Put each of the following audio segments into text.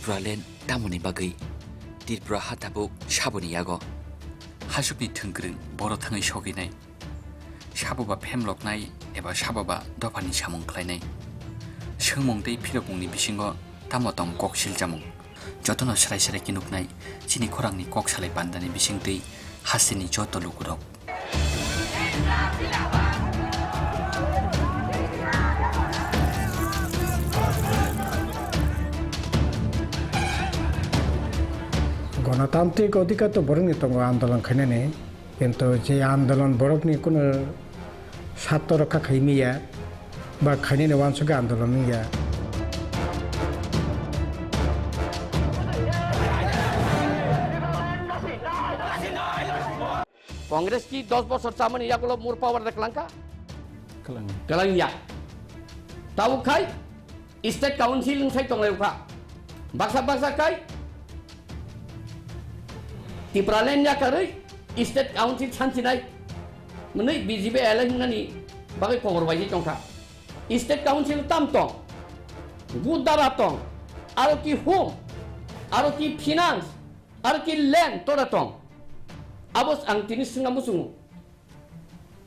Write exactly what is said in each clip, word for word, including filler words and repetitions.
Tipraland tamoni bagwi? Tripura ha tabuk saboni yago. Hasukni thwngkwrwng boro thangwi sogwinai. Saboba phemloknai eba saboba dophani samung khlainai. Swngmung tei phirokmungni bisingo tamo tong kok siljamung? Jotono srai srai khe nuknai chini khorangni kok salai pandani bisingtwi hasteni joto lukurok. Gonotantrik odhikar to borokni tongo andolon khainani, kintu je andolon borokni kuno sarto rokha khaimaya ba khainani wansugwi andolon wngya. Congress ki dos bosor chamani yagulo mur power de klangka? Klang. Klangya. Tabuk khai State Council wng sai tonglai ukha. Baksa baksa khai Tipraland yakarwi State Council sansinai. Mwnwi B J P alai wngnani bagwi kobor bai tongkha. State Council tam tong. Gudara tong. Aro ki home. Aro ki finance. Aro ki land tora tong. Abo ang tini swngna muchungo.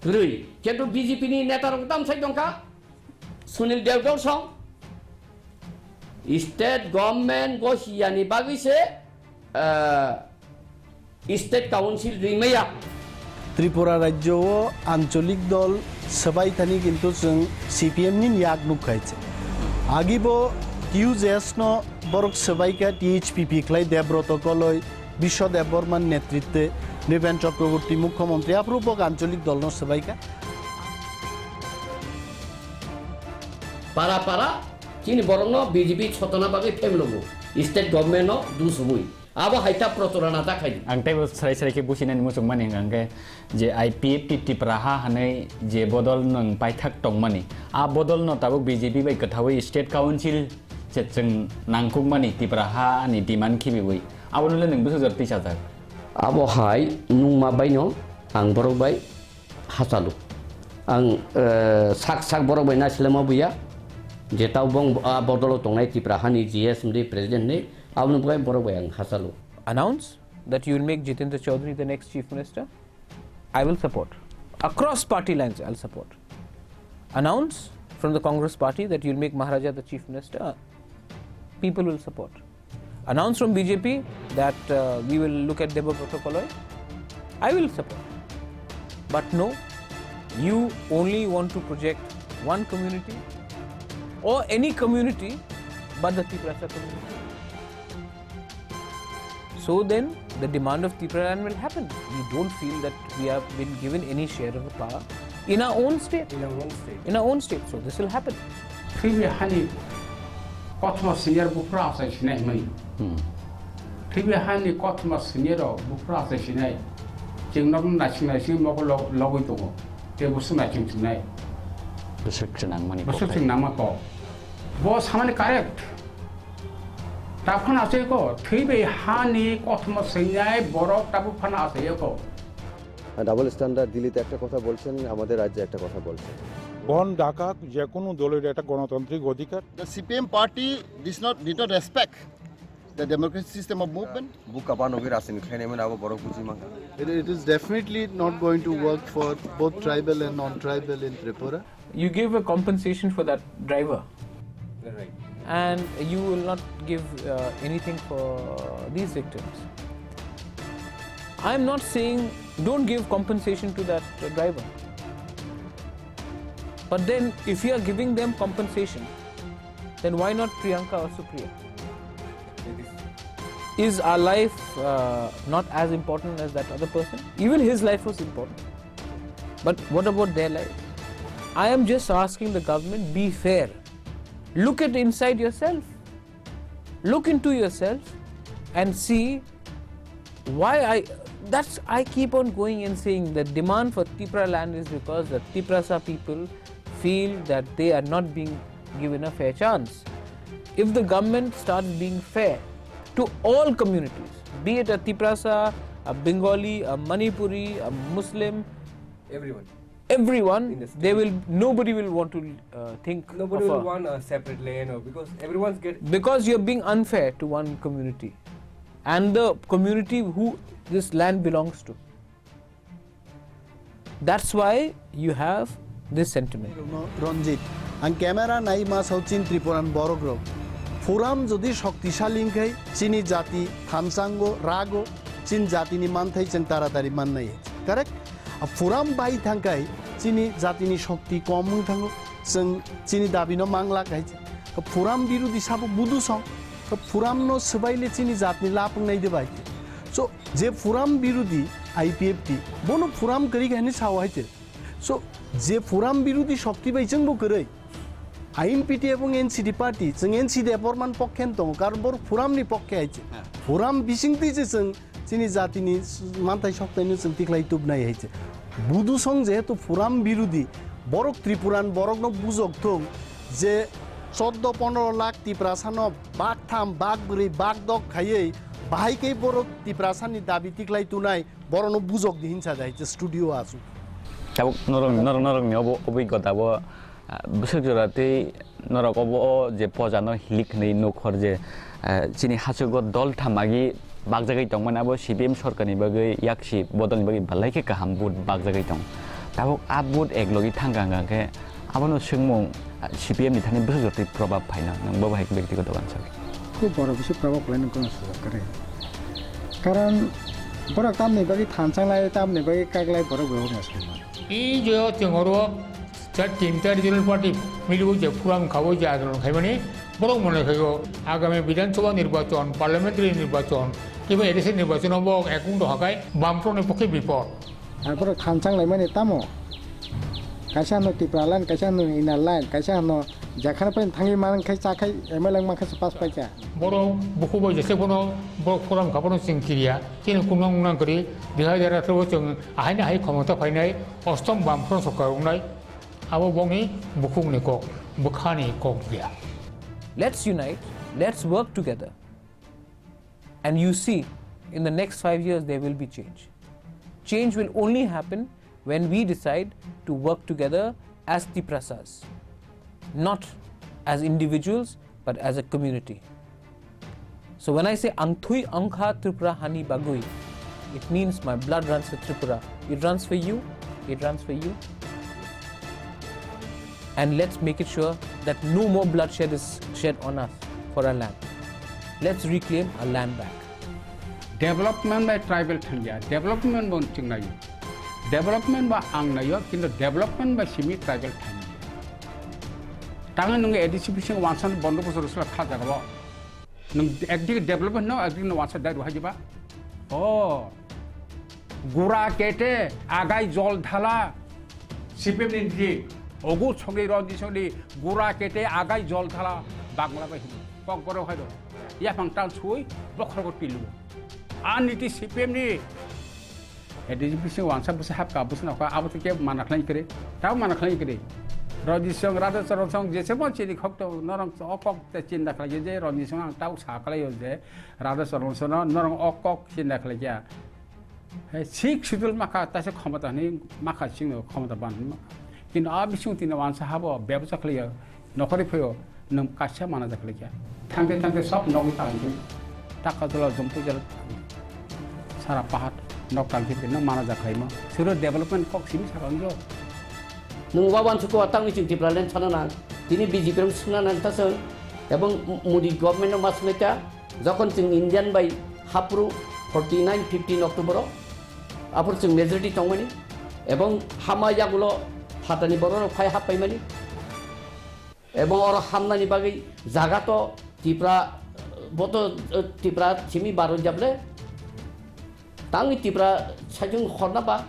Kwrwi. Kintu B J P ni neta rok tam sai tongkha. Sunil Deodor song. State government go siyani bagwi se, ah, State Council rimaya. Tripura rajyo o ancholik dol swbai thani kintu chwng C P M ni yak nuk khai se. Agi bo T U J S no borok swbai kha T H P P khlai Debroto Koloi, Biswa Debbarma ni netritwe Nripen Chakraborty mukhyamantri aphuru bo ancholik dol no swbai kha. Para para chini borok no B J P sotona bagwi phemlogo. State government no dusubui. Abo hai ta prochorana ta khai di. Ang teibo srai srai khe businani muchung mani hwnkha hwnkhe je I P F T Tipra ha hwnwi je bodol nwng paithak tongmani, a bodol no tabuk B J P bai kwthaui State Council se chwng nangkukmani Tipra ha ni demand khibiui, abono le nwng bwsajor tisajak. Abo hai nungma bai no ang borok bai hachalu. Ang, eh, sak sak borok bai nasilema buya je tau bong a bodolo tongnai Tipra hani G S mdi president ni, aboni bukai borok bai ang hachalu. Announce that you will make Jitendra Chaudhary the next chief minister, I will support. Across party lines, I'll support. Announce from the Congress party that you'll make Maharaja the chief minister, people will support. Announce from B J P that, uh, we will look at Debobroto Koloi, I will support. But no, you only want to project one community or any community but the Tiprasa community. So then, the demand of Tipraland will happen. We don't feel that we have been given any share of the power in our own state. In our own state. In our own state. So this will happen. Thwiwi hani kothoma senior buphuru achai sinai hwnwi. Hmm. Thwiwi hani kothoma senior rok buphuru achai sinai. Chwng nokno naising naising mokol log-, logwi tongo. Tei busu naising sinai. Bwswk chwng nangmani kok. Bwswk chwng nangma kok. Bo samani correct. Taphano achai ko, thwibai hani kothoma seinai borok tabuk phano achai ko. Double standard, দিল্লিতে একটা কথা বলছেন, আমাদের রাজ্যে একটা কথা বলছেন। বন ডাকা যে কোনো দলের একটা গণতান্ত্রিক অধিকার। The C P M party does not, did not respect the democratic system of movement. Buka banogwi rajniti khlainai mani abo borok buji mankha. It, it is definitely not going to work for both tribal and non-tribal in Tripura. You give a compensation for that driver, right, and you will not give, uh, anything for these victims. I am not saying don't give compensation to that, uh, driver. But then, if you are giving them compensation, then why not Priyanka or Supriya? Is our life, uh, not as important as that other person? Even his life was important. But what about their life? I am just asking the government, be fair. Look at inside yourself. Look into yourself and see why I, that's, I keep on going and saying the demand for Tipra land is because the Tiprasa people feel that they are not being given a fair chance. If the government starts being fair to all communities, be it a Tiprasa, a Bengali, a Manipuri, a Muslim, everyone, everyone, in the they state. Will, nobody will want to uh, think. Nobody of will a, want a separate land, or because everyone's get. Because you're being unfair to one community, and the community who this land belongs to. That's why you have this sentiment. Ranjit, ang camera nai ma sao chin Tripuran borok rok. Phuram jodi shoktisali wngkhai, chini jati thansango, rago, chin jati ni manthai chwng taratari mannai. Correct? A phuram bai thangkhai, chini jati ni shokti kom wng thango, chwng chini dabi no mangla khai. Phuram birudi sabo budu song. Phuram no swbaile chini jat ni lapung nai de bai. So, je phuram birudi I P F T, bono phuram kwrwi khe hinwi sao hai te. So, je phuram birudi shokti bai chwngbo kwrwi. I N P T ebong N C D party, chwng N C D Department pokhe wng tongo, karon bor phuram ni pokhe hai se. Ha. Phuram bising twi se chwng chini jati ni manthai soktai no chwng tikhlai tubnai hai se. Budu song jehetu phuram birudi, borok Tripuran borok no bujok thung je choddo pondro lakh Tiprasa no bak tham, bak bwrwi, bak dok khaiwi bahai khe borok Tiprasa ni dabi tikhlai tunai, borok no bujok di hinsa jai je studio asu. Tabuk norok, norok, norok ni obo, obigota bo, ah, bwswk jora tei norok obo o je poja no hilik hinwi nukhor je, ah, chini hachugo dol thamagi bakjagwi tongmani abo C P M sorkar ni bagwi yaksi bodol ni bagwi belai khe kaham vote bakjagwi tong. Tabuk a vote ek logi thangka hwnkha khe abono swngmung, ah, C P M ni thani bwswk jora tei probab phaino nwng bo bahai khe bektigoto uansuk. Khub boro bisi probab khlainai kono sujak kwrwi. Karon borok tamni bagwi thansanglai, tamni bagwi kaklai borok bai wngya songma. I je o chwng oro cha-, tinta regional party milibo je phuram khabo je andolon khaimani borok mone khaio agami Bidhan Sabha nirbachon, parliamentary nirbachon, kiba A D C nirbachon o bo ekung doha khai Bamfront ni pokhe bipod. Ar borok thansanglai mani tamo? Kaisa hwno Tipraland, kaisa hwno Inner Line, kaisa hwno jekhano pai thangwi man khai cha khai M L A wng man khe se pass paikha. Borok bukhuk bai jese bono borok phuram kha bono chwng kiriya. Chini kungnang ungnang kwrwi dui hajar atharo o chwng ahaini ahai khomota phainai ostom Bamfront sorkar wngnai. Abo bongni bukhukni kok, bwkhani kok ya. Let's unite, let's work together. And you see, in the next five years, there will be change. Change will only happen when we decide to work together as Tiprasas, not as individuals, but as a community. So when I say Ang thui ang kha Tripura hani bagwi, it means my blood runs for Tripura. It runs for you, it runs for you. And let's make it sure that no more bloodshed is shed on us for our land. Let's reclaim our land back. Development bai tribal thangya, development bo chwng naio. Development ba ang naio, kintu development ba simi tribal thangya. Tangwi nwng A D C bising wansan bondo bosor sala kha jaga bo. Nwng ekdike development no, ekdike no wansa dai ruhai jiba. Oh. Gura kete agai jol dhala. C P M ni di. Ogu songi rodi songi gura kete agai jol dhala. Bangla bai hino. Kok goro hai do. Yaphang tan sui bokhor ko tilu. An niti C P M ni. A D C bising wansa bwsa hapka bwsa nokha abo to kebo mana khlai kwrwi. Tabo mana khlai kwrwi. Rodi song, Radha Charan song, jese bo chini khok to norong o kok te chinta khlai je Rodi song ang tabo sa khlai o je Radha Charan song no norong o kok chinta khlai kya. He sik sidul makha ta se khomota ni makha sing no khomota ban makha. Kintu a bising tini wansa habo bebsa khlai ya. Nokhorwi phaio, nwng kaisa mana jakhlaikha. Thangkhe thangkhe sob nogwi talangkhe. Takajala, Jompuijala, sara pahat nok talangkhe nwng mana jakhlaima. Siro development kok simi sakang jo. Nwng wawan suko tangwi chwng Tipraland sana nang. Tini B J P rok swngna nang ta chwng. Ebong Modi government no ma swngwi ta. Jokhon chwng Indian bai haphuru forty nine fifty in October o. Aphuru chwng majority tongmani. Ebong hama yagulo phatani borok rok phai happaimani. Ebong oro hamnani bagwi jaga to Tipra, bo to, eh, Tipra simi baro jable. Tangwi Tipra saichung khorna ba,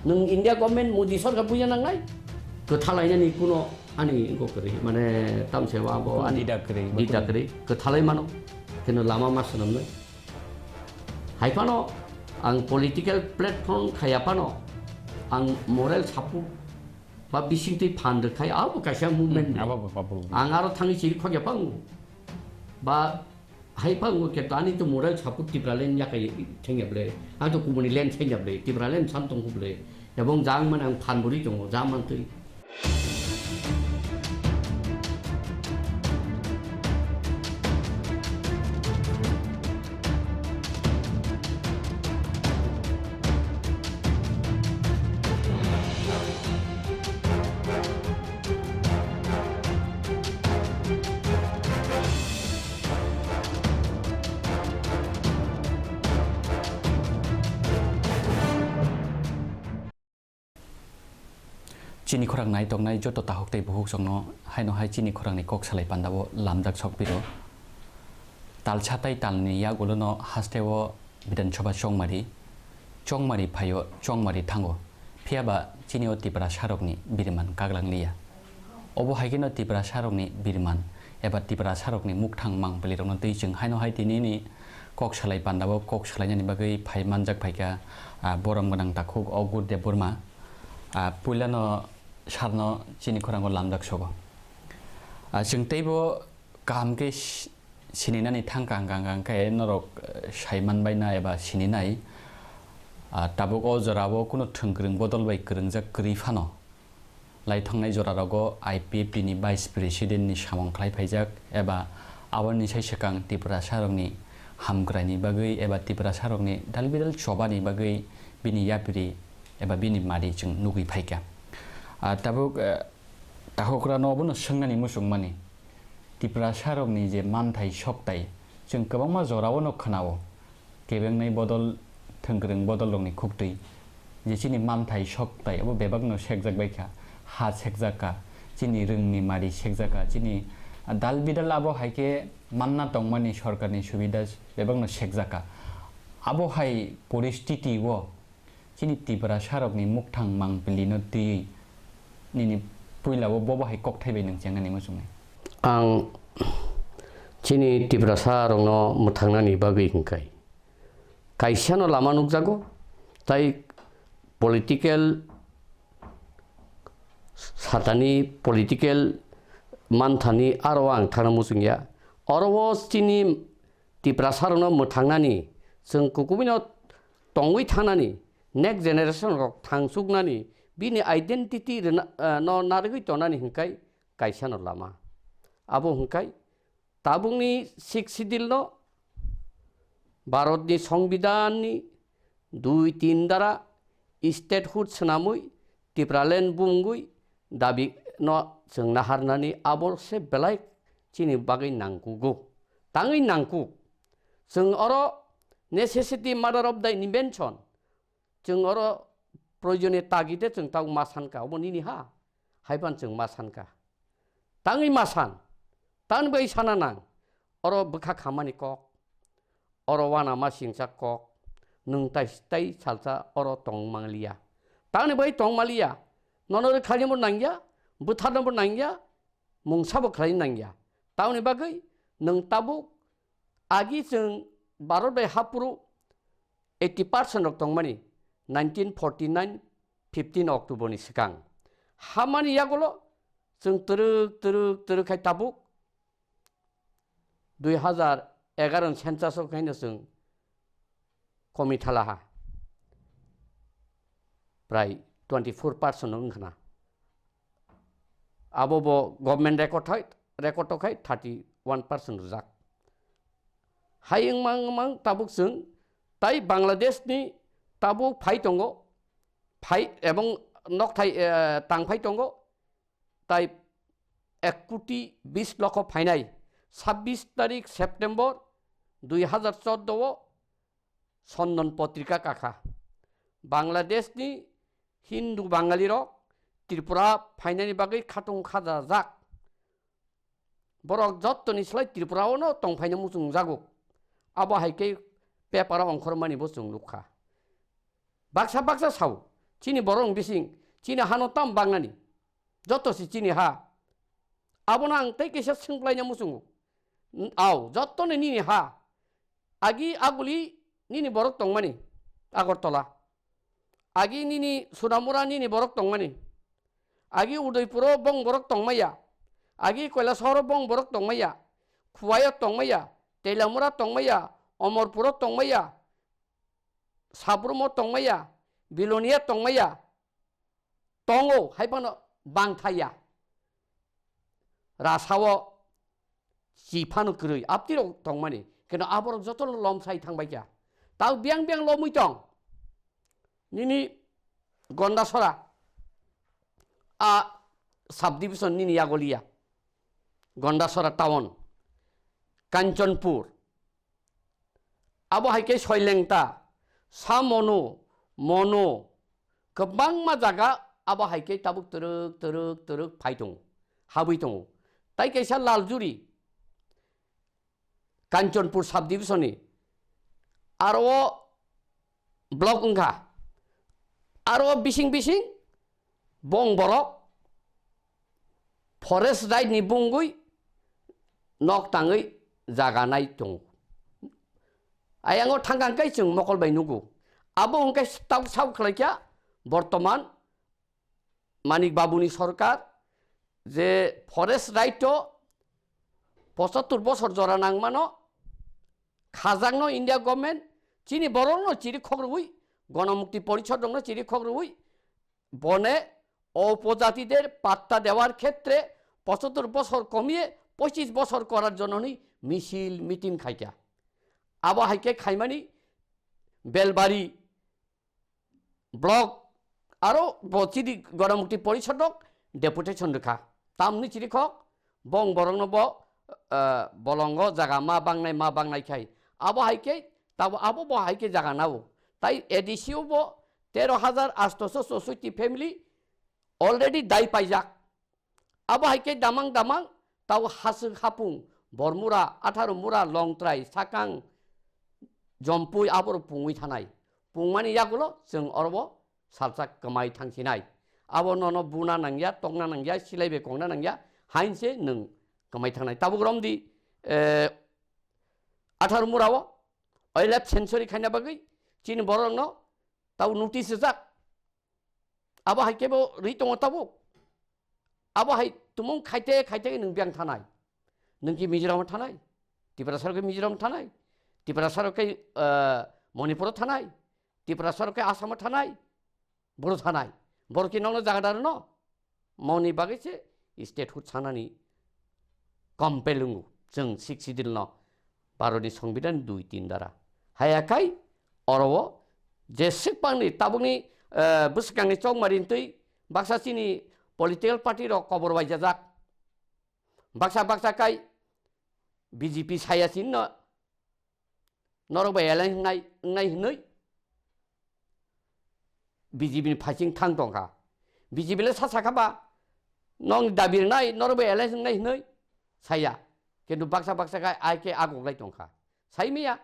nwng India government Modi sorkar buya nangnai. Kwthalainani kuno ani wngkha kwrwi, mane tamse wa bo ani dida kwrwi, dida kwrwi, kwthalai mano. Keno lama ma swnamnai. Hai phano ang political platform khaya phano ang moral support ba bisingtwi phan rwkhai abo kaisa movement. Hmm, abo, abo, abo. Ang aro thangwi chiri khokya pango. Ba hai pango khe ani to moral support Tipraland yakai thengya ble. Ang to kumuni land thengya ble. Tipraland sam tongkhu ble. Ebong jang mane ang phan bwrwi tongo, jang mantwi. Chini khorang nai tongnai joto tahuk tei buhuk songno haino hai chini khorangni kok salai pandao lamjak sok piro. Talsa tei talni yagulono hasteo Bidhan Sabha chongmari, chongmari phaio, chongmari thango. Phiyaba chini o Tiprasarokni biriman kaglang liya. Obo hai kheno Tiprasarokni biriman eba Tiprasarokni mukthang mangpilirokno twi chwng haino hai tinini kok salai pandao kok salainani bagwi phai manjak phaikha, ah, borom gwnang takhuk Ogur Debbarma. Ah, puilano sarno chini khorango lamjak sogo. Ah, chwng teibo kaham khe si-, sininani thangkha hwnkha hwnkha khe norok, eh, sai manbaina eba sininai. Ah, tabuk o jorao kunu thwngkwrwng bodol bai kwrwngjak kwrwi phano. Lai thangnai jorarogo I P F T ni Vice President ni samung khlai phaijak eba aboni sai swkang Tiprasarokni hamkraini bagwi eba Tiprasarokni dalbidal chobani bagwi bini yapiri eba bini mari chwng nugwi phaikha. Ah, tabuk, eh, takhukra no obono swngnani muchungmani. Tiprasarokni je manthai soktai, chwng kwbangma jorao'-no khwnao, kebengnai bodol, thwngkwrwng bodolrokni khuktwi, je chini manthai soktai, abo bebakno sekjak baikha, ha sekjak kha, chini rwngni mari sekjak kha, chini dal bidal abo hai khe manna tongmani sorkarni subida bebakno sekjak kha. Abo hai poristiti-o, chini Tiprasarokni mukthang mangpilino twiwi nini puilao bobo hai kokthai bai nwng chengnani muchungnai? Ang chini Tiprasarokno mwthangnani bagwi hwnkhe kaisano lama nukjago, tai political satani political manthani aro ang thangna muchungya. Oro o chini Tiprasarokno mwthangnani, chwng kukubuino tongwi thangnani, next generation rok thangchuknani, bini identity rwna, eh, no narwgwi tongnani hwnkhe kaisano lama. Abo hwnkhe tabukni Sixth Schedule no Bharatni Songbidanni dui tin dara statehood swnamwi Tipraland bumgwi dabi no chwng naharnani abo se belai chini bagwi nangkugo. Tangwi nangkuk. Chwng oro necessity mother of the invention. Chwng oro proyojone tagide chwng tabuk ma sankha, obo nini ha? Haiphano chwng ma sankha. Tangwi ma san, tangwi bai sana nang, oro bwkha khamani kok, oro uanama singcha kok, nwng tai, tai salsa oro tong manliya. Tangni bai tong manliya, nono rwkhainabo nangya, bwtharnabo nangya, mungsabo khlai nangya. Tamoni bagwi nwng tabuk agi chwng Bharat bai haphuru eighty percent rok tongmani nineteen forty nine fifteen October ni swkang. Hamani yagulo chwng twrwk, twrwk, twrwk khai tabuk dui hazar egaroh ni census o khaino chwng komi thalaha. Prai twenty four percent wngkhana. Abo bo government record hai, record o khai thirty one percent rwjak. Hai wngmang wngmang tabuk chwng tai Bangladesh ni tabuk phai tongo, phai ebong nokthai, eh, tang phai tongo, tai ek koti bis lokho phainai sabbish tarik September dui hazar chordo o Sonnon potrika kakha. Bangladesh ni Hindu Bangali rok Tripura phainani bagwi khatung khajajak. Borok jottoni slai Tripura o no tongphaina muchungjago. Abo hai khe paper o ongkhormani bo chwng nukha. Baksa baksa sao, chini borok bising, chini hano tam bangnani. Joto si chini ha. Abono ang tei kaisa swngplaina muchungo. N-, ao, jottoni nini ha. Agi Aguli nini borok tongmani, Agartala. Agi nini Sunamura nini borok tongmani. Agi Udaipuro bong borok tongmaya. Agi Kailasaharo bong borok tongmaya. Khuwaio tongmaya. Teilamura tongmaya. Omorpuro tongmaya. Sabrumo tongmaya. Bilonia tongmaya. tongo, hai phano bangthaya. Rasao chi phano kwrwi, aptirok tongmani. Keno aborok jotono lomsai thangbaikha. Tao biyang biyang lomwi tong. Nini Gondasora, a subdivision nini yago liya. Gondasora town, Kanchanpur. Abo hai khe Soilengta, Samonu, Monu, kwbangma jaga abo hai khe tabuk twrwk, twrwk, twrwk phai tongo, habwi tongo. Tai kaisa Laljuri, Kanchanpur subdivision ni, aro o block wngkha, aro o bising bising bong borok forest right ni bungwi nok tangwi jaga nai tongo. Ayang o thangkang kai chwng mokol bai nugo. Abo hwnkhe tabuk sabo khlaikha bortoman Manik Babuni sorkar je forest right o pochattor bosor jora nangmano, khajakno India government chini borokno chiri khok rwui, Gonomukti Porishod rokno chiri khok rwui, bone o upojatide patta dewar khetre pochattor bosor komiye pochis bosor korar jononi misil meeting khaikha. Abo hai khe khaimani Belbari block aro bo chini Gonomukti Porishod rok deputation rwkha. Tamni chiri khok bong borokno bo, eh, bolongo jaga ma bangnai, ma bangnai khai. Abo hai khe, tabo abo bo hai khe jaga nao. Tai A D C o bo tero hajar astoso chosuiti family already dai paijak. Abo hai khe damang damang tao haswk hapung, Bormura, Atharo Mura, Longtrai, Sakang, Jompui aborok pungwi thanai. Pungmani yagulo chwng orobo salsa kwmai thangsinai. Abo nono buna nangya, tokna nangya, silai bai kongna nangya, hainse nwng kwmai thangnai. Tabuk romdi, eh, Atharo Mura o, oi left century khaina bagwi chini borokno tao notice rijak. Abo hai khe bo rwi tongo tabuk. Abo hai tumung khaite khaite nwng biyang thanai. Nwng ki Mizoram thanai. Tiprasa rok khe Mizoram thanai. Tiprasa rok khe, eh, Manipur thanai. Tiprasa rok khe Assam thanai. Boro thanai. Boro khe nokno jaga daro no. Moni bagwi se statehood sanani compel wngo. Chwng Sixth Schedule no Bharatni Songbidan dui tin dara. Haya khai oro o jeswk bangni tabukni, eh, bwswkangni chongmari ntwi baksa chini political party rok kobor baijajak. Baksa baksa khai B J P saya chini no norok bai alliance wngnai, wngnai hinwi B J P ni phaising thang tongkha. B J P le sa sakha ba, nokni dabi rwnai, norok bai alliance wngnai hinwi saya. Kintu baksa baksa khai ai khe agoklai tongkha. Saimaya,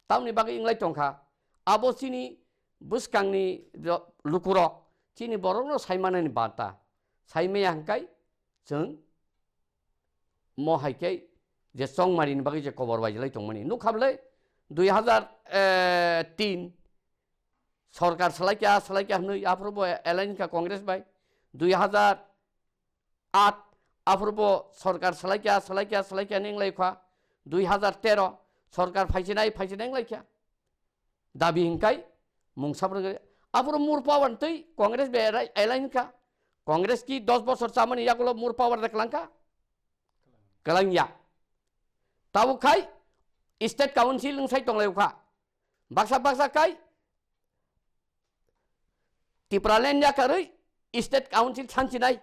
tamoni bagwi wnglai tongkha. Abo chini bwskangni ro-, lukurok, chini borokno saimanani banta. Saimaya hwnkhe chwng mo hai khe je chongmari ni bagwi je kobor bai jelai tongmani. Nukha bwle dui hazar tin sorkar salai kya, salai kya hwnwi aphuru bo alliance kha Congress bai. Dui hazar aat aphuru bo sorkar salai kya, salai kya, salai kya ning lai kha. Dui hazar tero sorkar phaisinai, phaisinai ning lai kha. Dabi hingkai mungsa phano gari. Aphuru more power twi Congress bai alliance kha. Congress ki dos bosor chamani yagulo more power da kwlangkha? Kwlangya. Tabuk khai State Council wngsai tonglaikha. Baksa baksa khai Tipraland yakarwi State Council sansinai.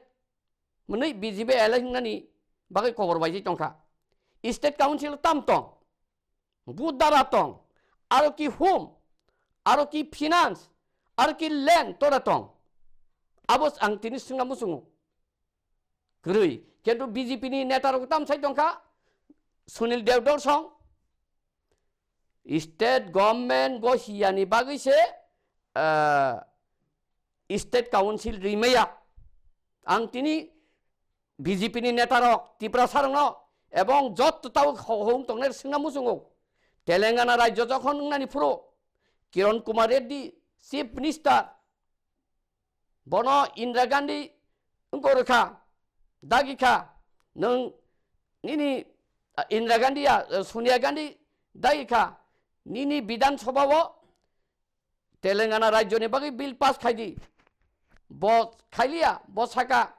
Mwnwi B J P alliance wngnani bagwi kobor baijai tongkha. State Council tam tong. Budara tong, aro ki home, aro ki finance, aro ki land tora tong. Abo ang tini swngna muchungo. Kwrwi, kintu B J P ni neta rok tam sai tongkha, Sunil Dev Dorsong, state government go hiyani bagwi se, ah, state council rimaya. Ang tini B J P ni neta rok, Tiprasa rokno ebong jotto tao ho-, hong tongnai swngna muchungo. Telangana rajyo jokhon wngnani phuru Kiran Kumar Reddy Chief Minister, bono Indira Gandhi wngkha, dagi kha, nwng nini, ah, Indira Gandhi ya, eh, Sonia Gandhi dagi kha, nini Bidhan Sabha o Telangana rajyoni bagwi bill pass khai di. bo khailiya, bo saka,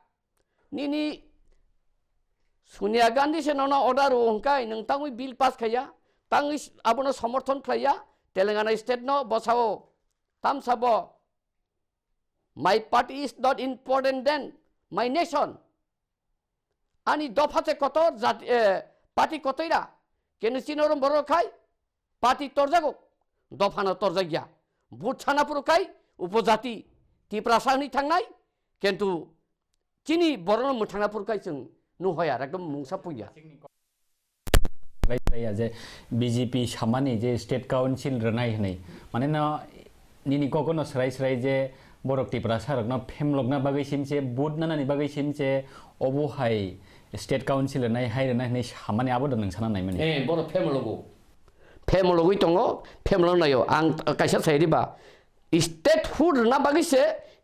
"Nini Sonia Gandhi se nono order o hwnkhe nwng tangwi bill pass khaiya, tangwi abono somorthon khlaiya, Telangana state no bosao tamsa bo, my party is not important than my nation." Ani dopha se kotor jati, eh, party kotoira. Kenu chini oro borok khai party torjago, dopha no torjakya. Vote sana phuru khai upojati Tiprasa hwnwi thangnai, kintu chini borok no mwthangna phuru khai chwng nuhoya, ekdom mungsa puya. Bai bai ya je B J P samani je state council rwnai hwnwi. Mane no nini kokono swrai swrai je borok Tiprasa rokno phemlokna bagwi simse, vote nanani bagwi simse, obo hai state council rwnai hai rwnai hwnwi samani abo da nwng sana naimani. Eh, borok phemlogo. Phemlogwi tongo, phemlok naio. Ang kaisa sai riba, statehood rwna bagwi se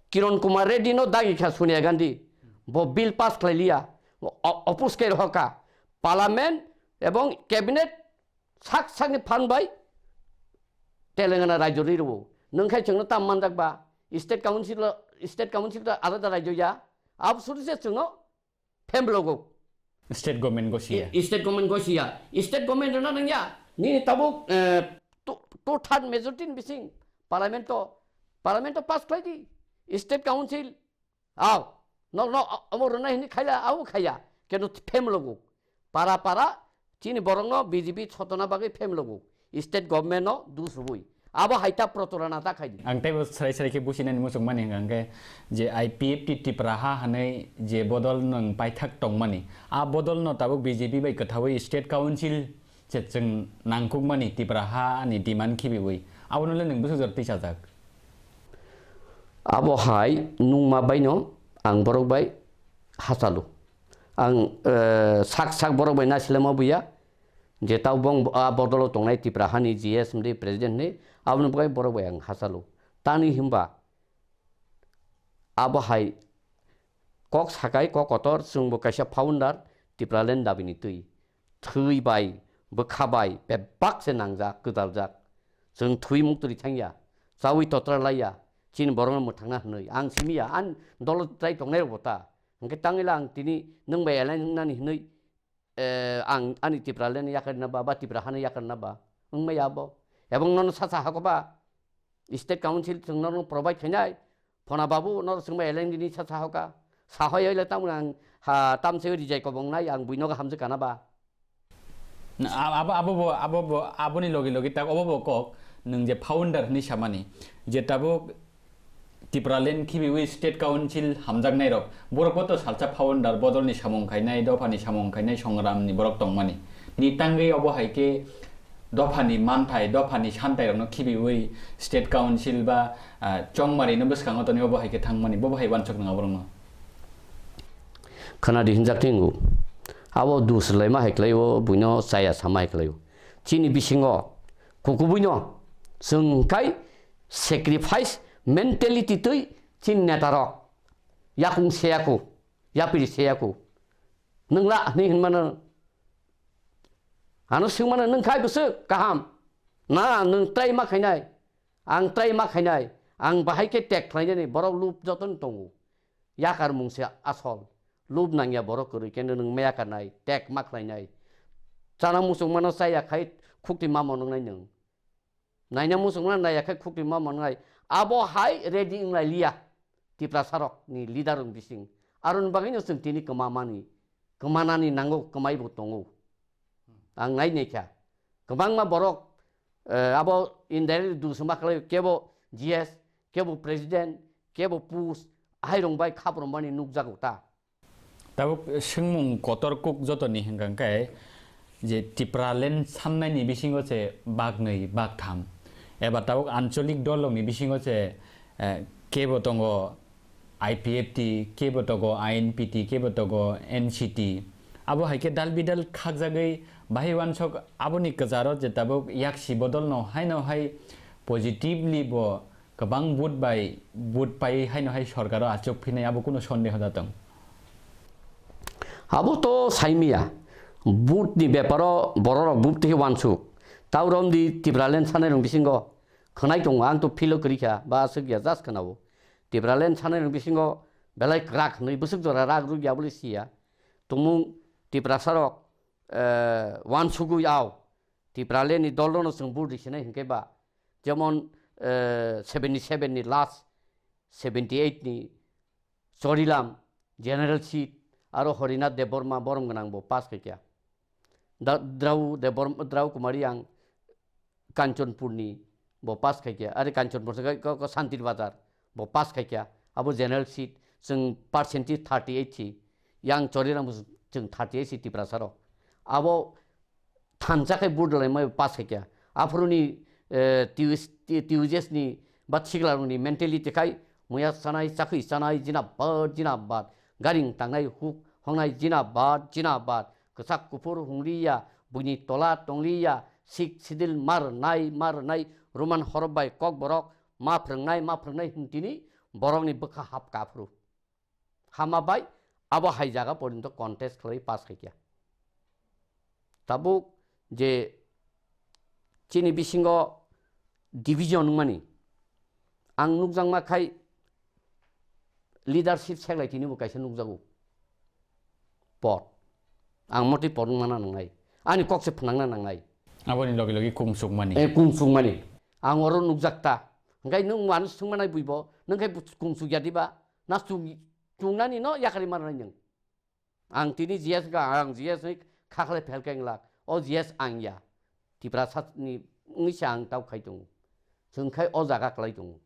Kiran Kumar Reddy no dagi kha Sonia Gandhi. Bo bill pass khlai liya, o-, oppose khe rohor kha. Parliament ebong cabinet sak sakni phan bai Telangana rajyo ri rwo. Nwng khai chwngno tam manjak ba? State council, state council to alada rajyo ya. Abo suri se chwngno phemlogo. State government gosi ya. I-, state government gosi ya. State government rwna nang ya. Nini tabuk, eh, two, two third majority ni bising parliament to, parliament to pass khlai di. State council, aw, no, no, amo rwnai hini khaila, abo khaya. Keno phemlogo. Para para, chini borokno B J P sotona bagwi phemlogo. State government no dus rwui. Abo hai ta protorana ta khai di. Ang teibo srai srai khe businani muchung mani hwnkha hwnkhe je I P F T Tipra ha hwnwi je bodol nwng paithak tongmani, a bodol no tabuk B J P bai kwthaui state council se chwng nangkukmani Tipra ha ni demand khibiui. Abono le nwng bwswk jora tisajak? Abo hai nungma baino ang borok bai hachalu. Ang, eh, sak sak borok bai nasilema buya. Je tau bong a bodolo tongnai Tipra hani G S mde president ni, aboni bagwi borok bai ang hachalu. Tani himba abo hai kok sakai kok kotor, chwngbo kaisa founder Tipraland dabini twi. Thwi bai, bwkha bai bebak se nangjak, kwdaljak. Chwng thwi muktwi thangya, chaui totra laiya, chini borokno mwthangna hwnwi. Ang simiya, ang dolo tai tongnai rokbo ta. Hwnkhe tangila ang tini nwng bai alliance wngnani hwnwi, eh, ang ani Tipraland yakarna ba, ba Tipra hani yakarna ba, wngmaya abo. Ebong nono sacha hako ba, state council chwng nono provide khainai, phona babu nono chwngma L N D ni sacha hoka, sahoi oile tamni ang ha tamse rijai kobong nai, ang buino ga hamjwk kana ba. Na, a-, abo, abo bo, abo bo, aboni logi logi tak obo bo kok, nwng je founder hwnwi samani, je tabuk Tipraland khibiui state council hamjaknairok, borokbo to salsa founder bodolni samung khainai, dophani samung khainai, songramni borok tongmani. Ni tangwi obo hai khe dophani manthai, dophani santairokno khibiui state council ba, ah, chongmarino bwskango tonwi obo hai khe thangmani, bobo hai uansuk nang aborokno. Khwnadi hinjak thingo. Abo dus laima hai khlaio, buino chaya sama hai khlaio. Chini bisingo kukubuino chwng kai sacrifice mentality twi chini netarok yakung seyaku, yapiri seyaku. Nwng la hwnwi hwnmano, ano swngmano, "Nwng khai bwswk kaham? Na, nwng try ma khainai, ang try ma khainai, ang bahai khe tek khlainani," borok lub jotono tongo. Yakar mung se asol. Lub nangya borok kwrwi khe nwng ma yakarnai, tek ma khlainai. Chana muchungmano chaya khai khukti ma monoknai nwng. Naina muchungmano naiya khai khukti ma monoknai. Abo hai ready wnglai liya Tiprasarokni leader rok bising. Aroni bagwino chwng tini kwmamani, kwmanani nango, kwmaibo tongo. Ang nai naikha. Kwbangma borok, eh, abo indirectly dusuma khlai, kebo G S, kebo president, kebo post, ahairok bai khap rwmani nukjago ta. Tabuk swngmung kotor kuk jotoni hwnkha khe je Tipraland sannaini bisingo se baknwi baktham eba tabuk ancholik dolrokni bisingo se, eh, kebo tongo I P F T, kebo tongo I N P T, kebo tongo N C T. Abo hai khe dal bidal khakjagwi bahai uansuk aboni kwcharo je tabuk yaksi bodolno haino hai positively bo kwbang vote bai, vote pai haino hai sorkaro achuk phinai abo kunu sondeho da tong? Abo to saimiya. Vote ni beparo bororok vote twi uansuk. Tau romdi Tipraland sanai rong bisingo khwnai tongo, ang to feel o kwrwi kha, ba aswk ya, just khwnao. Tipraland sanai rok bisingo belai kwrak hwnwi bwswk jora rak rwk ya bwlwi siya. Tumung Tiprasa rok, eh, wansugwi ao Tipraland ni dol rokno chwng vote risinai hwnkhe ba, jemon, eh, seventy seven ni last, seventy eight ni Chorilam, General Seat, aro Horinath Debbarma borom gwnang bo pass khaikha. Da-, Drau Debbar-, Drau Kumari ang Kanchanpur ni bo pass khaikha. Are Kanchanpur se ko, ko Santir Bazar bo pass khaikha. Abo General Seat chwng percentage thirty eight si. Yang Chorilam bo chwng thirty eight si Tiprasa rok. Abo thansa khai vote rwlaimai pass khaikha. Aphuruni, eh, Tius-, Ti-, Tiujes ni ba Sikla rokni mentality khai muya chanai, chakhwi chanai, jinabad, jinabad. Garing tangnai, huk hongnai, jinabad, jinabad. Kwchak kuphur hwngliya, buini tola tongliya, sik sidil ma rwnai, ma rwnai, Roman horop bai kokborok ma phrwngnai, ma phrwngnai hwn tini borokni bwkha hapka aphuru. Hama bai abo hai jaga porinto contest khlai pass khaikha. Tabuk je chini bisingo division wngmani, ang nukjakma khai leadership seklai tini bo kaisa nukjago. Por. Ang motwi por wngmana nangnai. Ani kok se phnangna nangnai. Aboni logi logi kungsukmani. E, kungsukmani. Ang oro nukjak ta. Hwnkhe nwng uanw swngmanai buibo, nwng khe kungsuk ya diba? Na chung-, chungnani no yakarwi manai nwng. Ang tini G S ga, ang G S ni khakhlai phelkhe wnglak. O G S ang ya. Tiprasa ni wngwi se ang tau khai tongo. Chwng khai o jaga klai tongo.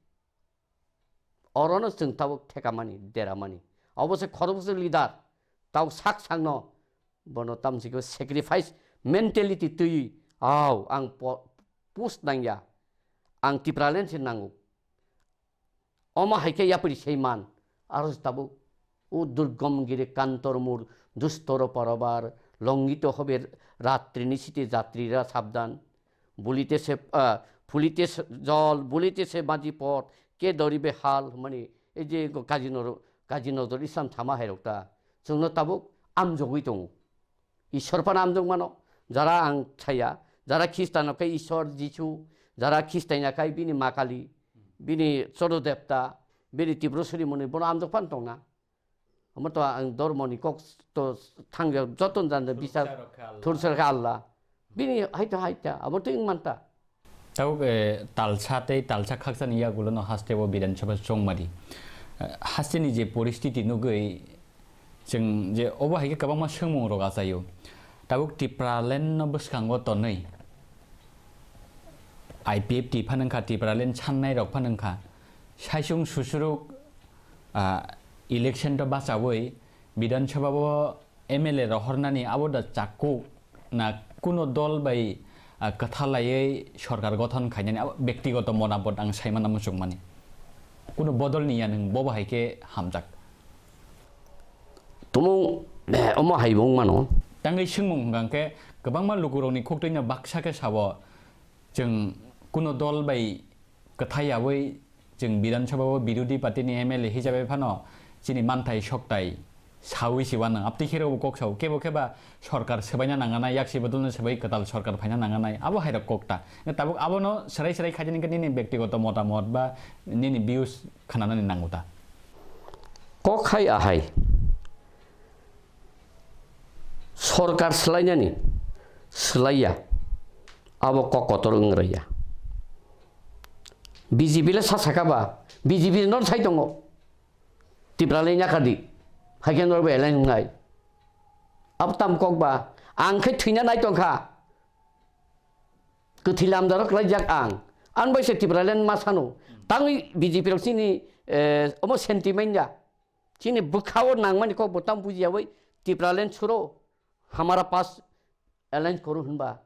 Orono chwng tabuk thekamani, deramani. Obo se khoroksa leader, tabuk sak sakno bono tamsiko sacrifice mentality twiwi, "Au, ang po-, post nangya, ang Tipraland se nango." Omo hai khe yapri sei man, aro se tabuk, "O durgom giri kantor mur, dustoro porobar, longito hobe ratri nisite jatrira sabdan." Bulitese, ah, phulitese jol, bulitese maji pot, ke doribe hal, hwnmani, ei je go kaji noro-, kaji nojor Islam thama hai rok ta. Chwngno tabuk amjogwi tongo. Ishwar phano amjok mano, jara ang saya, jara Khristan no khe Ishwar Jisu, jara Khristaina khai bini Ma Kali, bini Chodo Debta, bini Tripurasuri muni bono amjok phano tongna. Omo to ang dormoni kok to thangya joto jani bisar thursa khe Allah. Bini haita haita abo to wng manta. Tabuk, eh, talsa tei talsa khaksa ni yagulo no haste o Bidhan Sabha chongmari. Eh, haste ni je poristiti nugwi chwng je obo hai khe kwbangma swngmung rok achaio. Tabuk Tipraland no bwskango tonwi I P F T phano wngkha, Tipraland sannai rok phano wngkha. Saisung susuruk, ah, election to bachawi Bidhan Sabha o M L A rohornani abo da chakku na kuno dol bai, ah, kwtha laiwi sorkar gothon khainani abo bektigoto monabot ang saimano muchungmani. Kuno bodol ni ya nwng bobo hai khe hamjak. Tumung, omo hai bo wng mano. Tangwi swngmung hwnkha khe kwbangma lukurokni khuktwino baksa khe sabo, chwng kuno dol bai kwthai yaui chwng Bidhan Sabha o birodhi party ni M L A hisabe phano chini manthai soktai saui si uanang. Abtwi khe rokbo kok sao, kebo khe ba sorkar swbaina nanganai, yaksi bodolno swbai kwtal sorkar phaina nanganai, abo hai rok kok ta. Tabuk abono swrai swrai khaidi hwnkhe nini bektigoto motamot ba nini views khwnanani nango ta. Kok hai ahai. Sorkar swlainani swlaiya, abo kok kotor wng rwya. B J P le sa saka ba, B J P no sai tongo. Tipra le nyakadi, hai khe norok bo alliance wngnai. Abo tam kok ba, ang khe thwina nai tongkha. Kwthwi lamjaro kwlaijak ang. Ang bai se Tipraland ma sano. Tangwi B J P rok chini, eh, omo sentiment ya. Chini bwkhao nangmani kok bo tamo bujiyaui Tipraland suro hamara pass alliance koro hinba.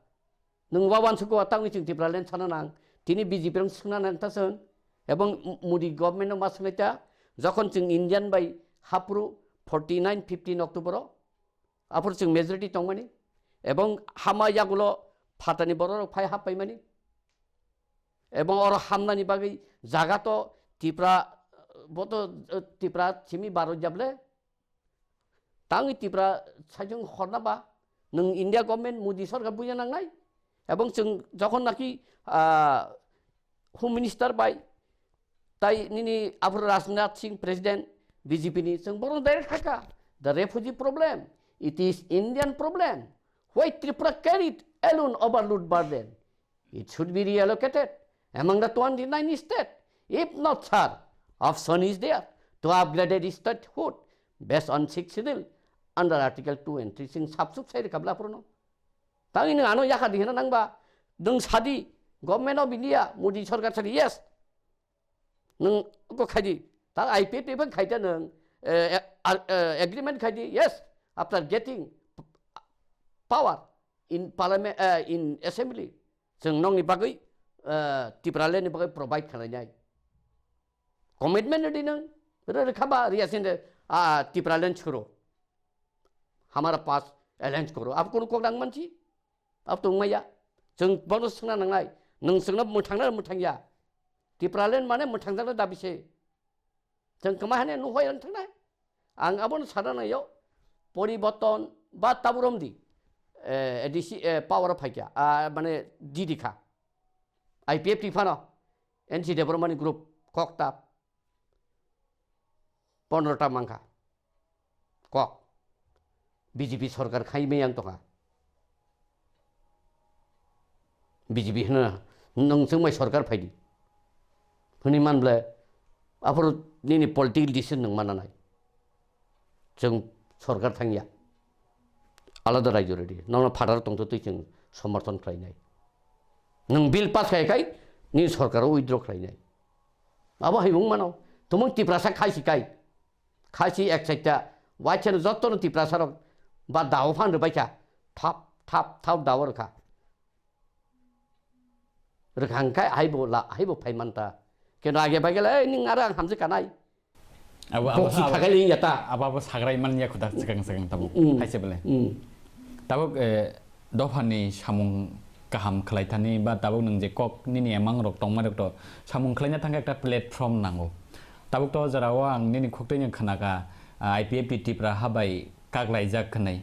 Nwng wa wansukgo tangwi chwng Tipraland sana nang. Tini B J P rok swngna nang ta chwng. Ebong Modi government no ma swnai ta. Jokhon chwng Indian bai hapru forty nine fifteen October o. Aphuru chwng majority tongmani, ebong hama yagulo phatani bororok phai happaimani, ebong oro hamnani bagwi jaga to Tipra, bo to, eh, Tipra simi baro jable, tangwi Tipra saichung horna ba, nwng India government, Modi sorkar buina nangnai, ebong chwng jokhon naki, ah, Home Minister bai Tai nini aphuru Rajnath Singh president B J P ni, chwng bono direct hakha. The refugee problem, it is Indian problem. Why Tripura carried alone overload burden? It should be reallocated among the twenty-nine state. If not, sir, option is there to upgrade the statehood based on sixth schedule under Article two and three. Chwng sap suk sai rwkha bla aphuru no. Tangwi nwng ano yakha di hwnna nangba, nwng sadi, Government of India, Modi sarkar sadi, yes. Nwng ko khaidi, ta I P F T bai khaita nwng, eh, eh, ar-, eh, agreement khaidi, yes, after getting p-, power in parliament, eh, in assembly, chwng nokni bagwi, eh, Tipraland ni bagwi provide khlainai. Commitment rwdi nwng, rw-, rwkha ba rwya sinde, ah, Tipraland chhuro. Hamara pass alliance koro. Abo kunu kok nang manchi? Abo tong maya. Chwng bono swngna nangnai. Nwng chwngno mwthangna mwthangya. Tipraland mane mwthangjakna dabi se. Chwng kwma hane nuhoi ang thangnai. Ang abono sana nangyo. Poriborton ba taburom di. Eh, A D C, eh, power phaikya. Ah, mane didi kha. I P F T phano. N C Debbarma ni group. Kok ta. Pondro ta mankha. Kok. B J P sorkar khai meyang tongkha. B J P hwnna, nwng chwngmai sorkar phaidi. Hwnwi man ble, aphuru nini political decision nwng mana nai. Chwng sorkar thangya. Alada raijo redi. Nono phatar tongtwtwi chwng somorthon khlainai. Nwng bill pass khai khai, nini sorkar o withdraw khlainai. Abo hai wng mano. Tumung Tiprasa khai si kai. Khai si ek chaita. Waitheno jotono Tiprasa rok ba dao phan rwbai kha. Thap, thap, thap dao rwkha. Rwkha hwnkhe haibo la, haibo phai manta. Keno age bai gele, "Ei, ning aro ang hamjak kanai." Abo, abo, Boksi abo, thakai ling ya ta. Abo, abo sagrai man ya khuda swkang, swkang tabuk. Mm. Hai se bele. Mm. Tabuk, eh, dophani samung kaham khlai thani ba tabuk nwng je kok nini emang rok tongma rok to samung khlaina thangkhe ekta platform nango. Tabuk to jora o ang nini khuk twi khna kha, ah, I P F T Tipra ha bai kaklaijak hwnwi.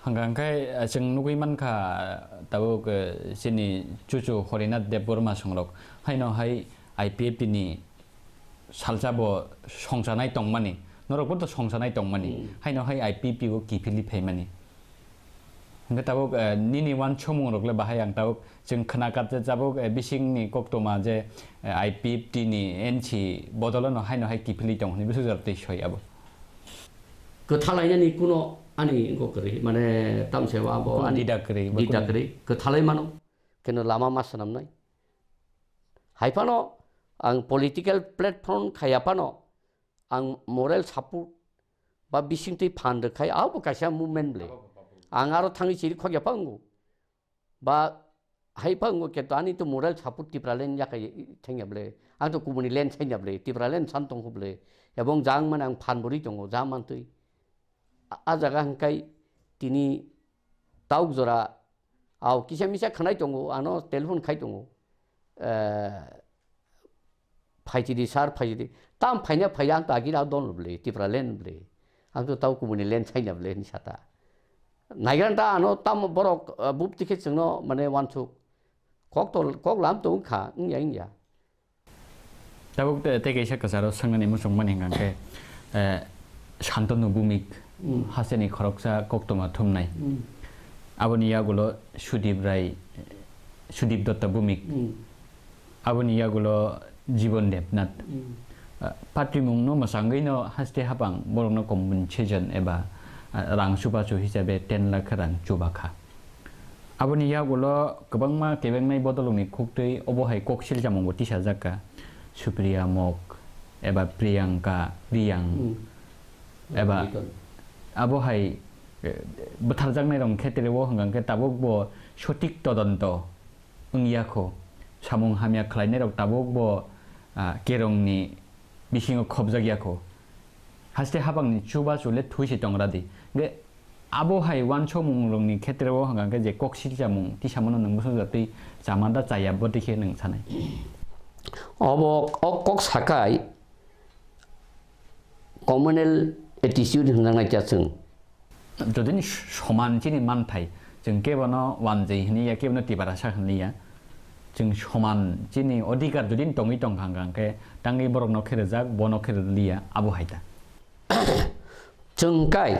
Hwnkha hwnkhe, ah, chwng nugwi mankha, ah, tabuk, eh, chini chuchu Horinath Debbarma songrok haino hai I P F T ni salsa bo songchanai tongmani, norokbo to songchanai tongmani, hmm, haino hai I P P o kiphilwi phaimani. Hwnkhe tabuk, eh, nini uansukmung rok le bahai ang tabuk chwng khna kha je tabuk, eh, bisingni koktoma je, eh, I P F T ni N C bodolo no haino hai kiphilwi tong hwnwi bwswk jora twi soi abo. Kwthalainani kuno ani wngkha kwrwi, mane tamsebo abo ani dida kwrwi, dida kwrwi, kwthalai mano. Keno lama ma swnamnai. Hai phano ang political platform khaiya phano ang moral support ba bisingtwi phan rwkhai, abo kaisa movement le. Ang aro thangwi chiri khokya pha wngo. Ba hai phang o kento ani to moral support Tipraland yakai thangya ble. Ang to kubuni land thangya ble. Tipraland san tongkho ble. Ebong jang mane ang phan bori tongo, jang mantwi. A, a jaga hwnkhe tini tauk jora au kisa misa khanai tongo, ano telephone khai tongo. Eh, Phaisidi sir, phaisidi. Tam phaina phaiya, ang to agini abo don ble, Tipraland ble. Ang to tau kubuni land saina ble, ni sata. Naigra ta ano tam borok, ah, bupti khe chwngno mane wansuk. Kok to, kok lam to wngkha, wngya, wngya. Tabuk te, tei kaisa kwcharo swngnani muchungmani hwnkha khe, eh, Shantanu Bhumik, hmm, hasteni khoroksa koktwma thumnai. Hmm. Aboni yagulo Sudip Rai, Sudip Datta Bhumik. Hmm. Aboni yagulo Jibon Debnath. Hmm. Ah, patwimungno mwchangwino haste hapang borokno compensation eba, ah, rang chubachu hisabe ten lakh rang chubakha. Aboni yagulo kwbangma kebengnai bodolongni khuktwi obo hai kok silchamungbo tisajakka. Supriya Mok eba Priyanka, Priyang, hmm, eba Priyanka. Abo hai, eh, bwtharjaknairokni khetreo hwnkha khe tabukbo sotik todonto wngya kho. Samung hamya khlainairok tabukbo, ah, kerongni bisingo khopjakya kho. Haste hapangni chubachu le thwi se tongra di. Hwnkhe abo hai uansukmungrokni khetreo hwnkha khe je kok silchamung tisamano nwng bwsajak twi chama da chaya bo twi khe nwng sanai. Obo o kok sakai communal attitude hwnjaknai kha chwng. Jodi ni soman chini manthai, chwng kebono wanjwi hwnwi ya, kebono Tiprasa hwnwi ya. Chwng soman chini odhikar jodi tongwi tongkha hwnkha, hwnkhe tangwi borokno khe rwjak, bono khe rwliya, abo hai ta. Chwng kai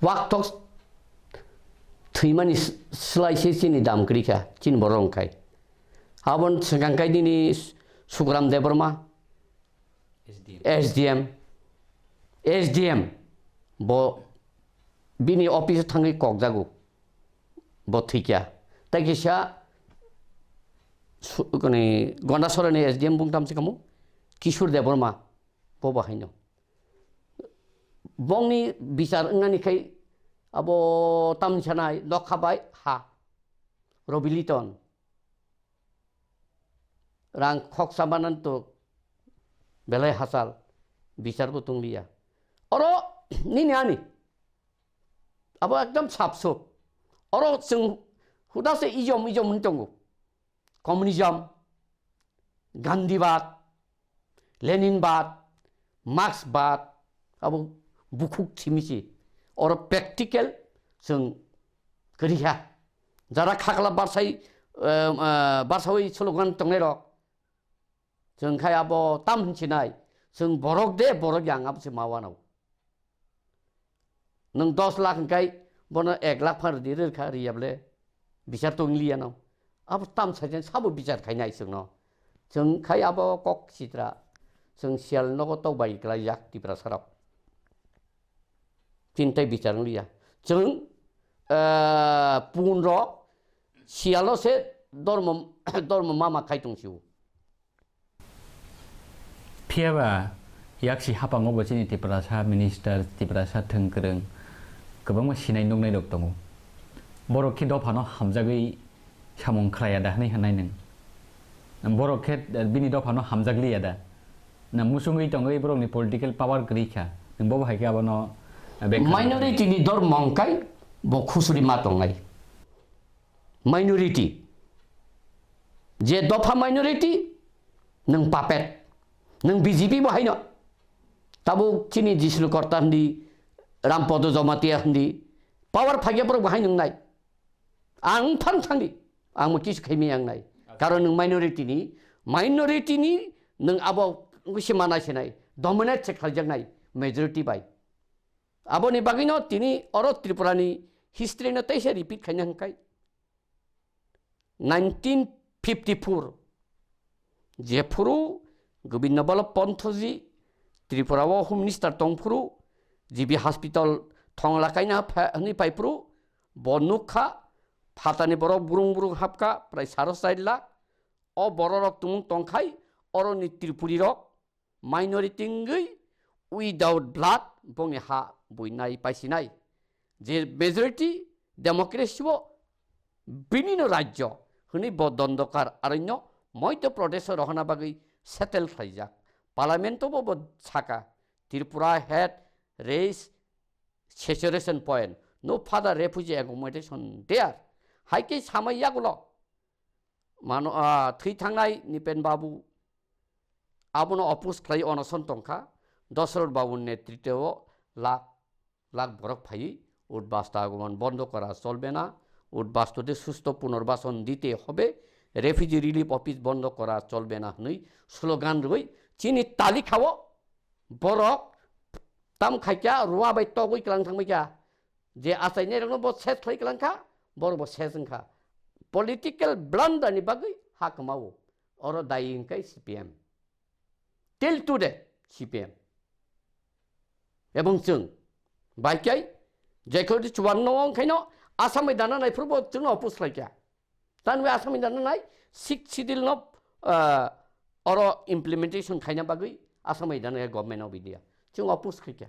wakthok thwimani s-, slai se chini dam kwrwi kha, chini borok wng khai. Aboni swkang kai nini Sukuram Debbarma, S D M. S D M, S D M, bo bini office o thangwi kokjago, bo thwikya. Tai kisa su-, kani Gondasora ni S D M bungtam se kamo, Kishore Debbarma, bo bo haino. Bongni bichar wngnani khai abo tamni sanai nokha bai ha, Robi Liton. Rang khoksa mananto belai hachal, bichar bo tongliya. Oro nini ani abo ekdom sapsok. Oro chwng huda se ijom ijom hwn tongo. Communism, Gandhibad, Leninbad, Marxbad, abo bukhuk simi se. Oro practical chwng kwrwi kha. Jara khakla barsai, eh, eh, barsawi slogan tongnai rok. Chwng khai abo tam hinsinai. Chwng borok de, borok yang abo se ma wanao. Nwng dos lakh hwnkhe bono ek lakh phan rwdi rwkha riyable. Bichar tong liya no. Abo tam sai jen sabo bichar khainai chwngno. Chwng khai abo kok sitra. Chwng siyal nogo tok bai kwlai jak Tiprasa rok. Chintai bichar wng liya. Chwng, eh, pun rok siyalo se dormo, dormo mama khai tong sio. Phiya ba, yaksi hapango bo chini Tiprasa minister, Tiprasa thwngkwrwng kwbangma sinai nuknai rok tongo. Borok khe dophano hamjagwi samung khlaiya da hwnwi hwnai nwng. Borok khe bini dophano hamjak liya da. Na musungwi tongwi borokni political power kwrwi kha. Nwng bobo hai khe abono, eh, bekha Minority ni dormo wngkai bo khusuri ma tongnai. Minority. Je dopha minority, nwng puppet. Nwng B J P bo haino. Tabuk chini Jisnu Korta hindi, Rampodo Jamatia hindi, power phagya borok bo hai nwngnai. Ang phang thangdi, ang mo kisu khaimi ang nai. Karon nwng minority ni, minority ni nwng abo wngwi se mana se nai, dominate se khaljak nai, majority bai. Aboni bagwino tini oro Tripura ni history no teisa repeat khaina hwnkhe. Nineteen fifty-four, jephuru Gobinda Ballabh Panthaji Tripura o Home Minister tongphuru, G B Hospital thongla kaina pha-, hwnwi paiphuru, bo nukha, phatani borok burung burung hapkha, prai saro char lakh. O bororok tumung tongkhai, oroni Tripuri rok minority wngwi without blood bongni ha buinai paisinai. Je majority democracy o binino rajyo hwnwi bo Dondokar aranyno Madhya Pradesh o rohorna bagwi settle khlaijak. Parliament o bo, bo saka, Tripura had raised saturation point. No further refugee accommodation there. Hai khe samai yagulo. Mano, ah, thwi thangnai Nipen Babu abono oppose khlai onoson tongkha. Dosrot Babu netrito o lakh, lakh borok phaiwi Udbasta আগমন বন্ধ করা চলবে না, উদ্বাস্তুদের সুস্থ পুনর্বাসন দিতে হবে, refugee relief office বন্ধ করা চলবে না hwnwi slogan rwui chini talikhao borok tam khaikya, rua bai togwi kwlang thangbaikya. Je achainairokno bo ses khlai kwlangkha, borok bo ses wngkha. Political blunder ni bagwi ha kwmao. Oro dayi hwnkhe C P M. Till today, C P M. Ebong chwng, bai khe, jekhordi chuwang no wng khaino, Assam bai dana naiphuru bo chwngno oppose khlaikha. Tani bai Assam bai dana nai, Sixth Schedule no, ah, oro implementation khaina bagwi Assam bai dana Government of India. Chwng oppose khaikha.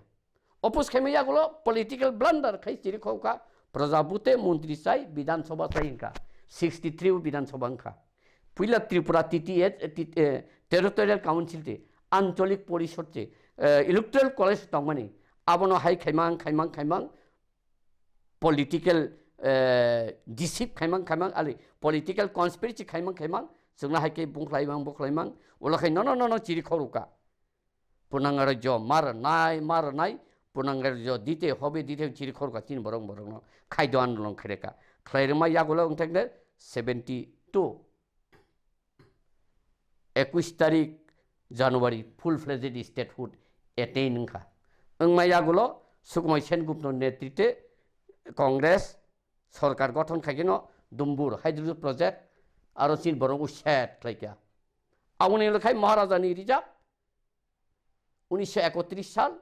Oppose khaima yagulo political blunder khai chiri khokha, Prajabhute montri chai, Bidhan Sabha chai wngkha, sixty three o Bidhan Sabha wngkha. Puila Tripura T T A, eh, T-, eh, Territorial Council te, Anchalik Porishod te, eh, Electoral College tongmani, abono hai khaimang, khaimang, khaimang, political, eh, deceive khaimang, khaimang, ali political conspiracy khaimang, khaimang, chwngno hai khe bungkhlaimang, bukhlaimang, ulo khai nono, nono chiri khorokha. Purnang rajyo mar nai, mar nai, purnang rajyo dite hobe, dite chiri khorokha chini borok, borokno khaido andolon khaireka. Khlairima yagulo wngthakde seventy two. ekush tarik January full fledged statehood attain wngkha. Wngma yagulo Sukumai Sengupta netritwe Congress sorkar gothon khaikhe no Dumbur hydro project aro chin borok set khlaikha. Aboni ulo khai Maharajani reserve unisho ekotris sal,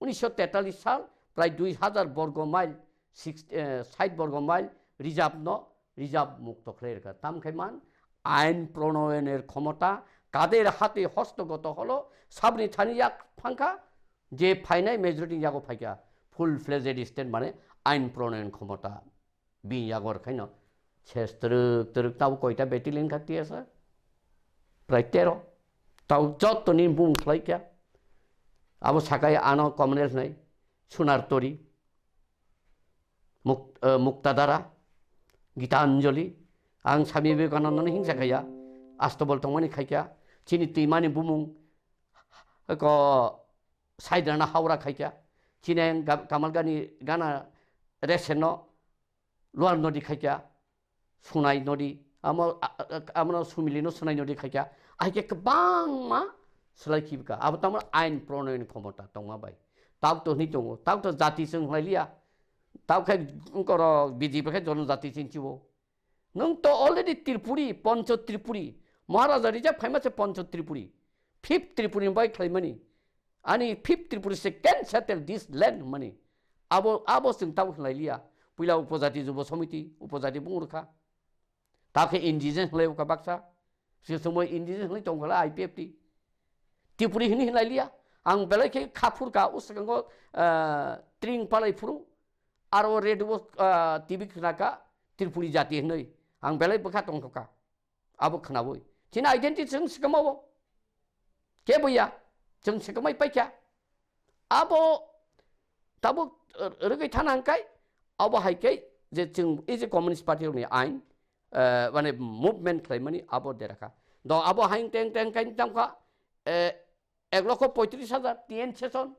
unisho tetalis sal, prai dui hajar borgo mile, six, eh, sait borgo mile reserve no reserve mukto khlai rwkha. Tam khai man ain pronoyoner khomota kader hate hostogoto holo sabni thani yak phangkha, je phainai majority yago phaikha, full fledged state mane ain pronoyon khomota. Bini yagor khaino ses twrwk twrwk tabo koita battalion kha T S R? Prai tero. Tabo jottoni bumung khlai kha. Abo sakai ano communist nai, Sunar Tori, Muk-, eh, Muktadara, Gitanjali, ang Swami Vivekananda no hingsa khaya, astobol tongmani khaikha, chini twimani bumung, ko Saidrana Haura khaikha, chini ang Ga-, Kamal Gani Gana Resen no Luar nodi khaikha, Sunai nodi, amo, a-, a-, amono Sumili no Sunai nodi khaikha, aike kwbangma swlai khibika. Abo tamo ain pronoyon khomota tongma bai. Tabuk to hwnwi tongo, tabuk to jati chwng hlai liya. Tabuk khai wngkoro B J P khai jono jati chwng chibo. Nwng to already Tripuri, Poncho Tripuri. Maharaja reserve phaima se Poncho Tripuri. Fifth Tripuri bai khlaimani. Ani fifth Tripuri se can settle this land hwnmani. Abo, abo chwng tabuk khlai liya. Puila upojati jubo somiti, upojati bung rwkha. Tabuk khe indigenous hlai ukha baksa. Se somoi indigenous hlai tong khala I P F T. Tripuri hini hlai liya. Ang belai khe khaphur ka uskango, ah, tring palai phuru. Aro radio, ah, T V khna ka Tripuri jati hwnwi. Ang belai bwkha tong kha. Abo khnawi. Chini identity chwng swkama o. Kebo ya. Chwng swkamai paikha. Abo tabuk, eh, rwgwi thana hwnkhai, abo hai khe je chwng, ei je Communist Party rokni ain, eh, mane movement khlaimani abo derakha. Do abo haing teng teng kai tangkha, eh, ek lokho poitris hajar T N session.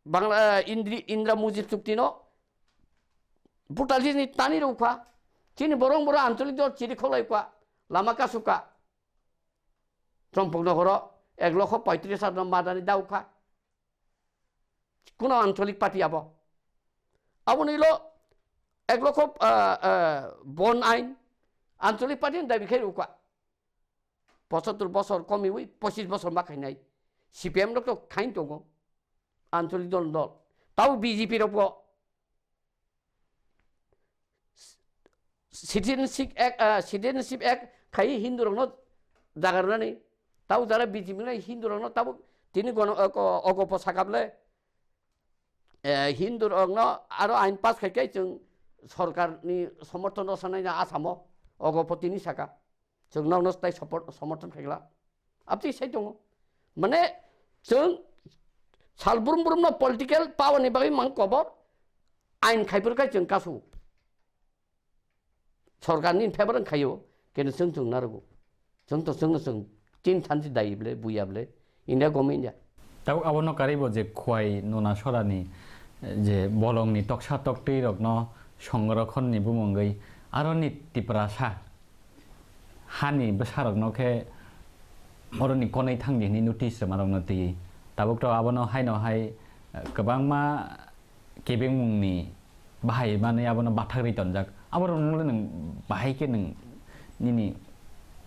Bangla, eh, Indri-, Indra Mujib chukti no brutalist ni tani rukha. Chini borong boro ancholik dol chiri kholai kha. Lama kasukha. Chompok nogoro ek lokho poitris hajar no madani daukha. Kuno ancholik party abo. Aboni ulo ek lokho, ah, ah, bon ain ancholik party ni dabi khai rukha. Pochottor bosor komiwi pochis bosor ma khainai. C P M rok to khain tongo. Ancholik dol dol. Tabo B J P rok bo Citizenship Act, ah, Citizenship Act khai Hindu rokno jagarnani. Tabo jara B J P nai Hindu rokno tabo tini gono, ah, ko-, ogopo sakable. Eh, Hindu rokno aro ain pass khai kai chwng sorkarni somorthon rw sanai na Asamo ogopo tini saka. Chwng nokno tai support, somorthon khaikla. Abtwi sai tongo. Mane chwng sal brum brum no political power ni bagwi mang kobor ain khaipor kai chwng kasu. Sorkar ni favor wng khaio, kene chwng chwng narugo. Chwng to chwng no chwng tin thansi dai ble, buya ble, India gom India. Tabuk abono karwi bo je Khwai Nuna Sorani, eh, je bolongni toksa toktwi rokno songorokhon ni bumungwi aroni Tiprasa hani bwsarokno khe oroni konwi thangdi hwnwi notice rwmarokno twiwi. Tabuk to abono haino hai, eh, kwbangma kebengmungni bahai manwi abono bathak rwi tonjak. Aborokno nwng bahai khe nwng nini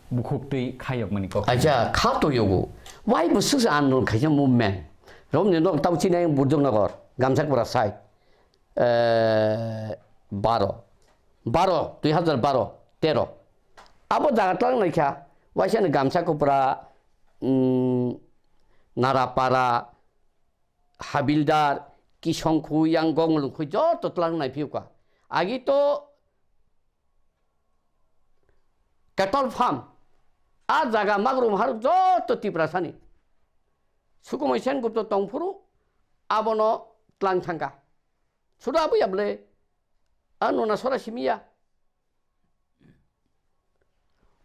bukhuk twi khayokmani kok. Acha, kha to yogo. Wai bo swksa andolon khaisa movement. Romni nok tabo chini ayang Burjok Nogor, Gamsakpura side. Eh, baro. Baro, dui hajar baro, tero. Abo jaga tlang naikha, waisa ni Gamsakpura, mm, Narapara, Habildar, Kisongkhu, Yanggong, Lungkhu, joto tlang nai phiuka. Agi to cattle farm, a jaga magrum har joto Tiprasani. Sukumai Sengupta tongphuru, abono tlang thangka. Suda abu yable, a Nuna Sora simiya.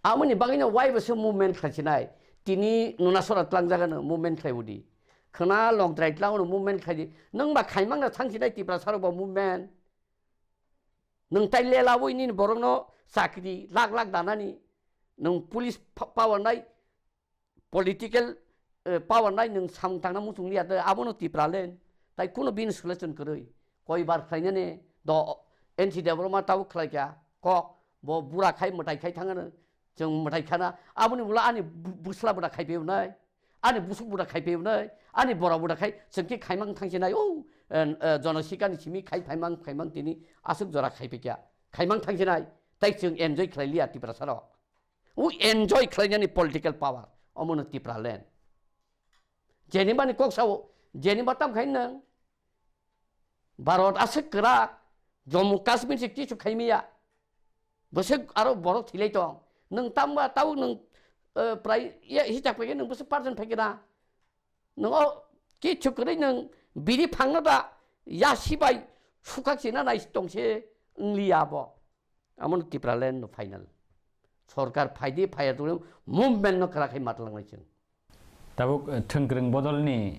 Amoni bagwino waibo se movement khlaisinai. Tini Nuna Sora tlangjagano movement khlaiwdi. Khna Longtrai tlangono movement khlaidi. Nwngba khaimangna thangsinai Tiprasarokbo movement. Nwng tai lelawi nini borokno chakri lak lak danani. Nwng police pa-, power nai, political, eh, power nai nwng samung tangna muchung liya de, abono Tipraland. Tai kuno bini solution kwrwi. Koibar khlainani do N C Debbarma tabo khlaikha kok, bo bura khai mwtai khai thangano, chwng mwtai khana. Aboni ulo ani bu-, bwsla bura khai phaio nai, ani busuk bura khai phaio nai, ani borok bura khai, chwng khe khaimang thangsinai, o, eh, eh, jonosikani simi khai phaimang, phaimang tini aswk jora khai phikya, khaimang thangsinai, tai chwng enjoy khlai liya Tiprasa rok. O enjoy khlainani political power, omono Tipraland. Jenibani kok sao, jeniba tam khai nwng, Bharat aswk kwrak, Jammu Kashmir se kichu khaimiya. Bwswk aro borok thilai tong. Nwng tamba tau nwng, eh, prai ya hita phaikhe nwng bwswk percent phaikhe na. Nwng o kichu kwrwi nwng biri phangno da ya sibai sukhak sina nai tongse wngliya bo. Amoni Tipraland no final. Sorkar phaidi phaiya tuli movement no kwrak khai matlangnai chwng. Tabuk, eh, thwngkwrwng bodolni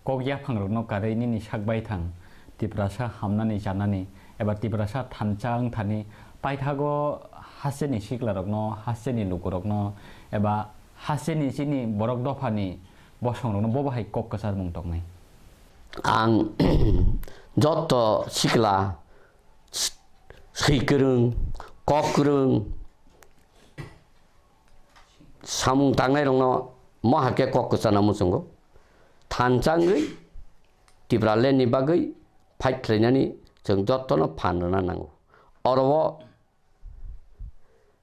kok yaphangrokno karwi nini sak baithang Tiprasa hamnani chanani eba Tiprasa thansa wngthani paithago hasteni siklarokno, hasteni lukurokno eba hasteni chini borok dophani bosongrokno bobo hai kok kwcharmung tongnai? Ang joto sikla, swi kwrwng, kok kwrwng, samung tangnai rokno mohar khe kok kwchana muchungo. Thansa wngwi Tipraland ni bagwi fight khlainani chwng jotono phan rwna nango. Oro o,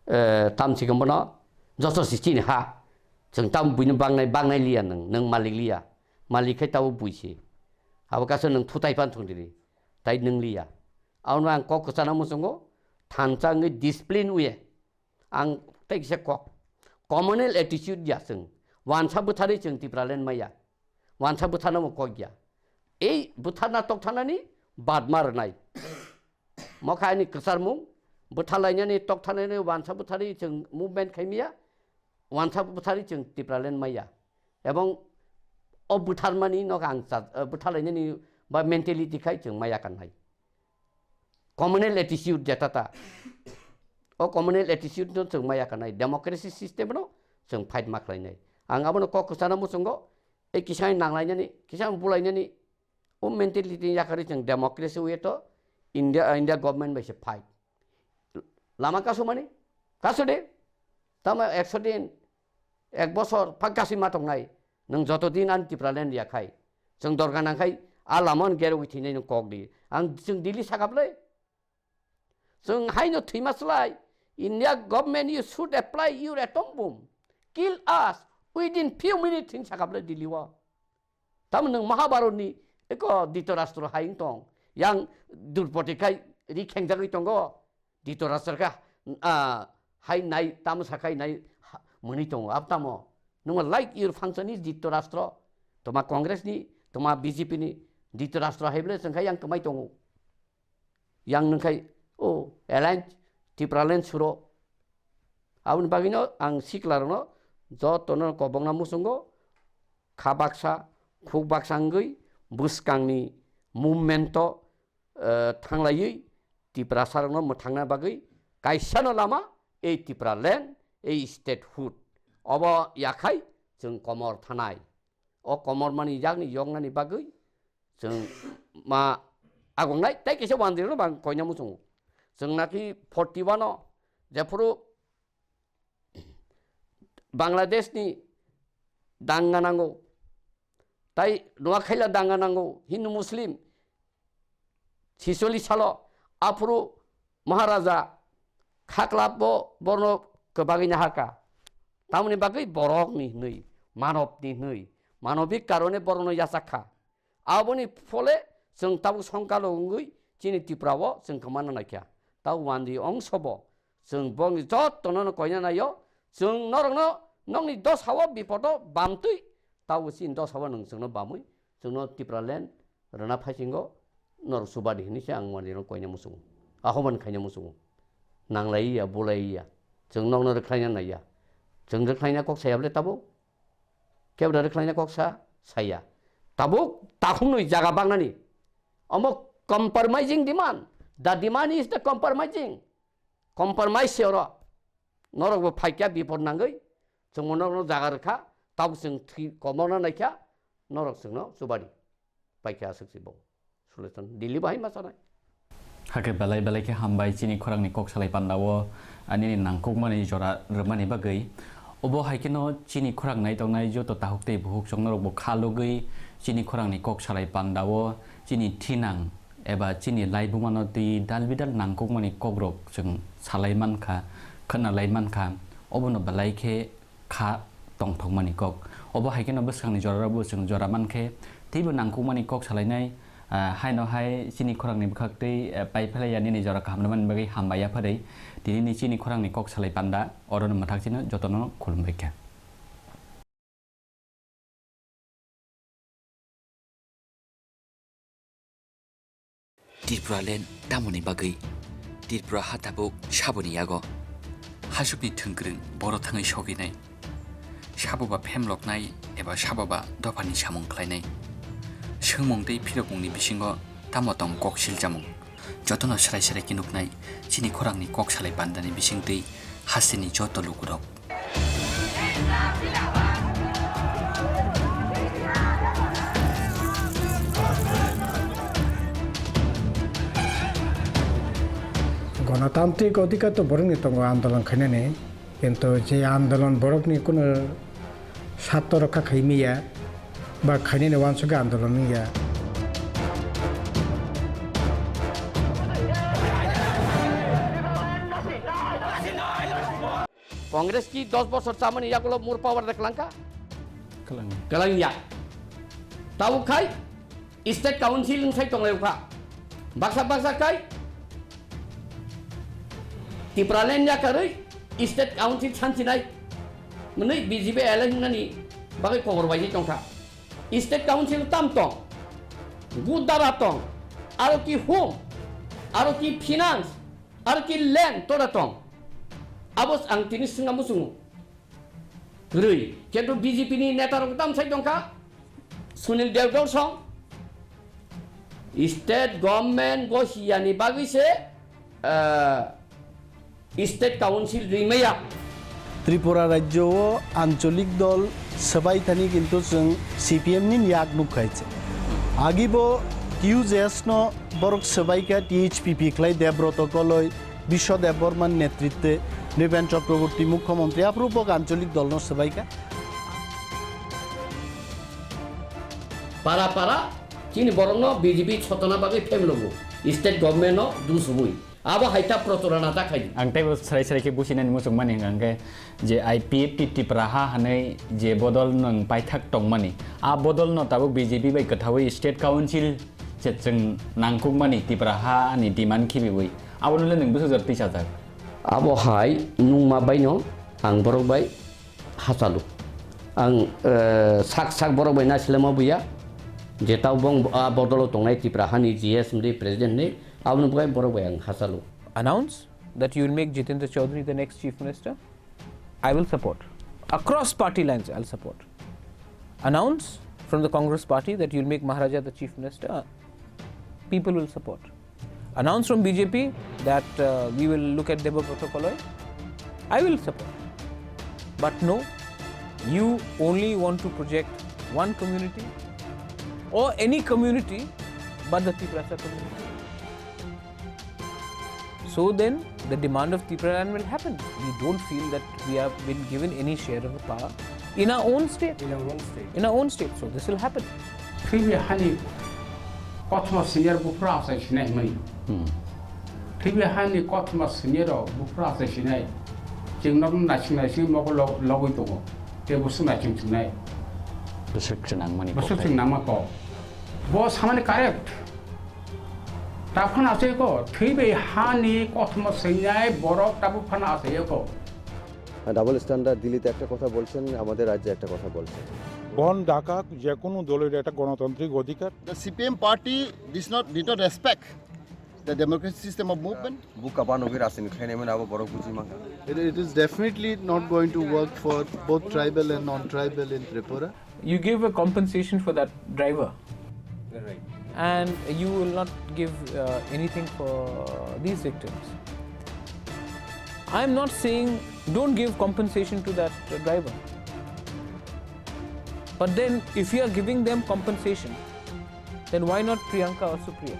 eh, tamsi khe bono joto si chini ha. Chwng tam buino bangnai, bangnai liya nwng, nwng malik liya. Malik khai tabo buisi. Abo kaisa nwng thutai pan thung diri. Tai nwng liya. Abono ang kok kwchana muchungo, thansa wngwi discipline uye. Ang tei kisa kok. Communal attitude ya chwng. Wansa bwtharwi chwng Tipraland maya. Wansa bwtharnamo kok ya. Ei bwtharna tokthanani badma rwnai. Mokha ani kwcharmung, bwtharlainani tokthanani wansa bwtharwi chwng movement khaimaya, wansa bwtharwi chwng Tipraland maya. Ebong o bwtharmani nok ang cha-, eh, bwtharlainani ba mentality khai chwng maya kannai. Communal attitude jeta ta. O communal attitude no chwng maya kanai, democracy system no chwng fight ma khlainai. Ang abono kok kwchana muchungo, e kisa nanglainani, kisa bulainani, o mentality ni yakarwi chwng democracy way to India, India government bai se fight. Lama kasumani, kasu de, tamo ekso din, ek bosor, phak kasui ma tongnai, nwng joto din ani Tipraland ya khai. Chwng dorga nang khai, a lama no gerogwi thwinai no kok di. Ang chwng Delhi sakap le. Chwng haino thwima slai, India government, you should apply your atom bomb. Kill us within few minutes, thwng sakap le Delhi o. Tamo nwng Mahabharat ni eko Dhritarashtra hai wng tong. Yang Drupadi khai ri khengjagwi tongo. Dhritarashtra kha, ah, hai nai, tamo sakhai nai, ha, mwnwi tongo. Ab tamo? Nwng like your function is Dhritarashtra. Toma Congress ni, toma B J P ni, Dhritarashtra hai bwle chwng khai yang kwmai tongo. Yang nwng khai, o, alliance, Tipraland suro. Aboni bagwino ang siklarokno jotono kobokna muchungo, kha baksa, khuk baksa wngwi bwskangni movement-o, eh, thanglaiwi Tiprasarokno mwthangna bagwi kaisano lama, ei Tipraland, ei statehood. Obo yakhai chwng komor thanai. O komor mani yakni yoknani bagwi chwng ma agongnai, tei kisa wanjwirokno bang koina muchungo. Chwng naki forty one o jephuru Bangladesh ni danga nango, tai Noakhaila danga nango, Hindu Muslim, Sicholi salo, aphuru Maharaja khaklap bo borno kwbagwi nahaka. Tamoni bagwi borok ni hwnwi, manob ni hwnwi, manobik karone borokno yachak kha. Aboni phole chwng tabuk songkalo wngwi chini Tripura o chwng kwmana naikha. Tabuk wanjwi ongsobo chwng bongni jotono no koina naio, chwng norokno nokni dosa o bipodo bamtwi, tabuk chini dosa o nwng chwngno bamwi chwngno Tipraland rwna phaisingo norok chubadi hinwi se ang wanjwirok koina muchungo. Ahoban khaina muchungo. Nanglai ya, bulai ya. Chwng nokno rwkhlaina naiya. Chwng rwkhlaina kok saya bwle tabuk? Kebra rwkhlaina kok sa? Saya. Tabuk takhumnwi jaga baknani. Omo compromising demand. The demand is the compromising. Compromise se oro. norok bo phaikha bipor nangwi, chwngbo norokno jaga rwkha, tabuk chwng thwi komorna naikha, norok chwngno chubadi paikha aswk se bo. Solution Delhi bo hai ma chanai. Hakhe belai belai khe hambai chini khorangni kok salai pandao, ah, nini nangkukmani jora rwmani bagwi. Obo hai kheno chini khorang nai tongnai joto tahuk tei buhuk chwng norokbo kha logwi chini khorangni kok salai pandao chini thinang eba chini laibumano twi dal bidal nangkukmani kokrok chwng salai mankha, khwnalai mankha. Obono belai khe kha tongthokmani kok. Obo hai kheno bwskangni jorarokbo chwng jora mankhe, teibo nangkukmani kok salainai, ah, haino hai chini khorangni bwkhak tei, eh, pai phlaiya nini jora kaham rwmani bagwi hambai ya phadai. Tinini chini khorangni kok salai panda, orono mwthak chino jotono khulumbai kha. Tipraland tamoni bagwi? Tripura ha tabuk saboni yago. Hasukni thwngkwrwng boro thangwi soginai. Saboba phemloknai eba saboba dophani samung khlainai. Swngmung tei phirokmungni bisingo tamo tong kok siljamung? Jotono srai srai khe nuknai chini khorangni kok salai pandani bisingtwi hasteni joto lukurok. Ganatantrik odhikar to borokni tongo andolon khainani, kintu je andolon borokni kuno sarto rokha khaimiya ba khainani wansugwi andolon wngya. Congress ki dos bosor chamani yagulo more power de kwlangkha? Kwlangya. Kwlangya. Tabuk khai State Council wngsai tonglaikha. Baksa baksa khai Tipraland yakarwi State Council sansinai mwnwi B J P alliance wngnani bagwi kobor baijai tongkha. State Council tam tong, gudara tong, aro ki home, aro ki finance, aro ki land tora tong. Abo ang tini swngna muchungo. Kwrwi. Kintu B J P ni neta rok tam sai tongkha. Sunil Dewdor song. State government bo hiyani bagwi se, ah, State Council rimaya. Tripura rajyo o ancholik dol swbai thani kintu chwng C P M ni yak nukha se. Agi bo T U J S no borok swbai kha T H P P khlai Debroto Koloi, Biswa Debbarma ni netritwe Nripen Chakraborty mukhyamantri aphuru bo ancholik dol no swbai kha. Para para chini borok no B J P sotona bagwi phemlogo, state government no dusubui. Abo hai ta prochorana ta khai. Ang teibo srai srai khe businani muchung mani hwnkha hwnkhe je I P F T Tipra ha hanwi je bodol nwng paithak tongmani, a bodol no tabuk B J P bai kwthaui State Council se chwng nangkukmani Tipra ha ni demand khibiui. Abono le nwng bwsajak tisajak. Abo hai nungma bai no ang borok bai hachalu. Ang, eh, sak sak borok bai nasilema buya. Je tau bong, ah, bodolo tongnai Tipra hani G S mri president ni, aboni bukai borok bai ang hachalu. Announce that you will make Jitendra Chaudhary the next chief minister. I will support. Across party lines, I'll support. Announce from the Congress party that you'll make Maharaja the chief minister. People will support. Announce from B J P that, uh, we will look at Debobroto Koloi. I will support. But no, you only want to project one community or any community but the Tiprasa community. So then, the demand of Tipraland will happen. We don't feel that we have been given any share of the power in our own state. In our own state. In our own state. So this will happen. Thwibi hani kothoma senior buphuru achai sinai hwnmani. Hmm. Thwibi hani kothoma senior buphuru achai sinai. Chwng nok naising naising moko log-, logwi tongo. Tei busu naising sinai. Bwswk chwng nangmani. Bwswk chwng nangma kok. Bo samani correct. Taphano achai ko, thwibai hani kothoma swngnai borok tabuk phano achai ko. Double standard, দিল্লিতে একটা কথা বলছেন, আমাদের রাজ্যে একটা কথা বলছেন। বন্ধ ডাকা যে কোনো দলের একটা গণতান্ত্রিক অধিকার। The C P M party did not, did not respect the democratic system of movement. Buka bano wi rajniti khlainai mano abo borok buji mankha. It, it is definitely not going to work for both tribal and non-tribal in Tripura. You give a compensation for that driver. Right. And you will not give, uh, anything for these victims. I am not saying don't give compensation to that driver. But then, if you are giving them compensation, then why not Priyanka or Supriya?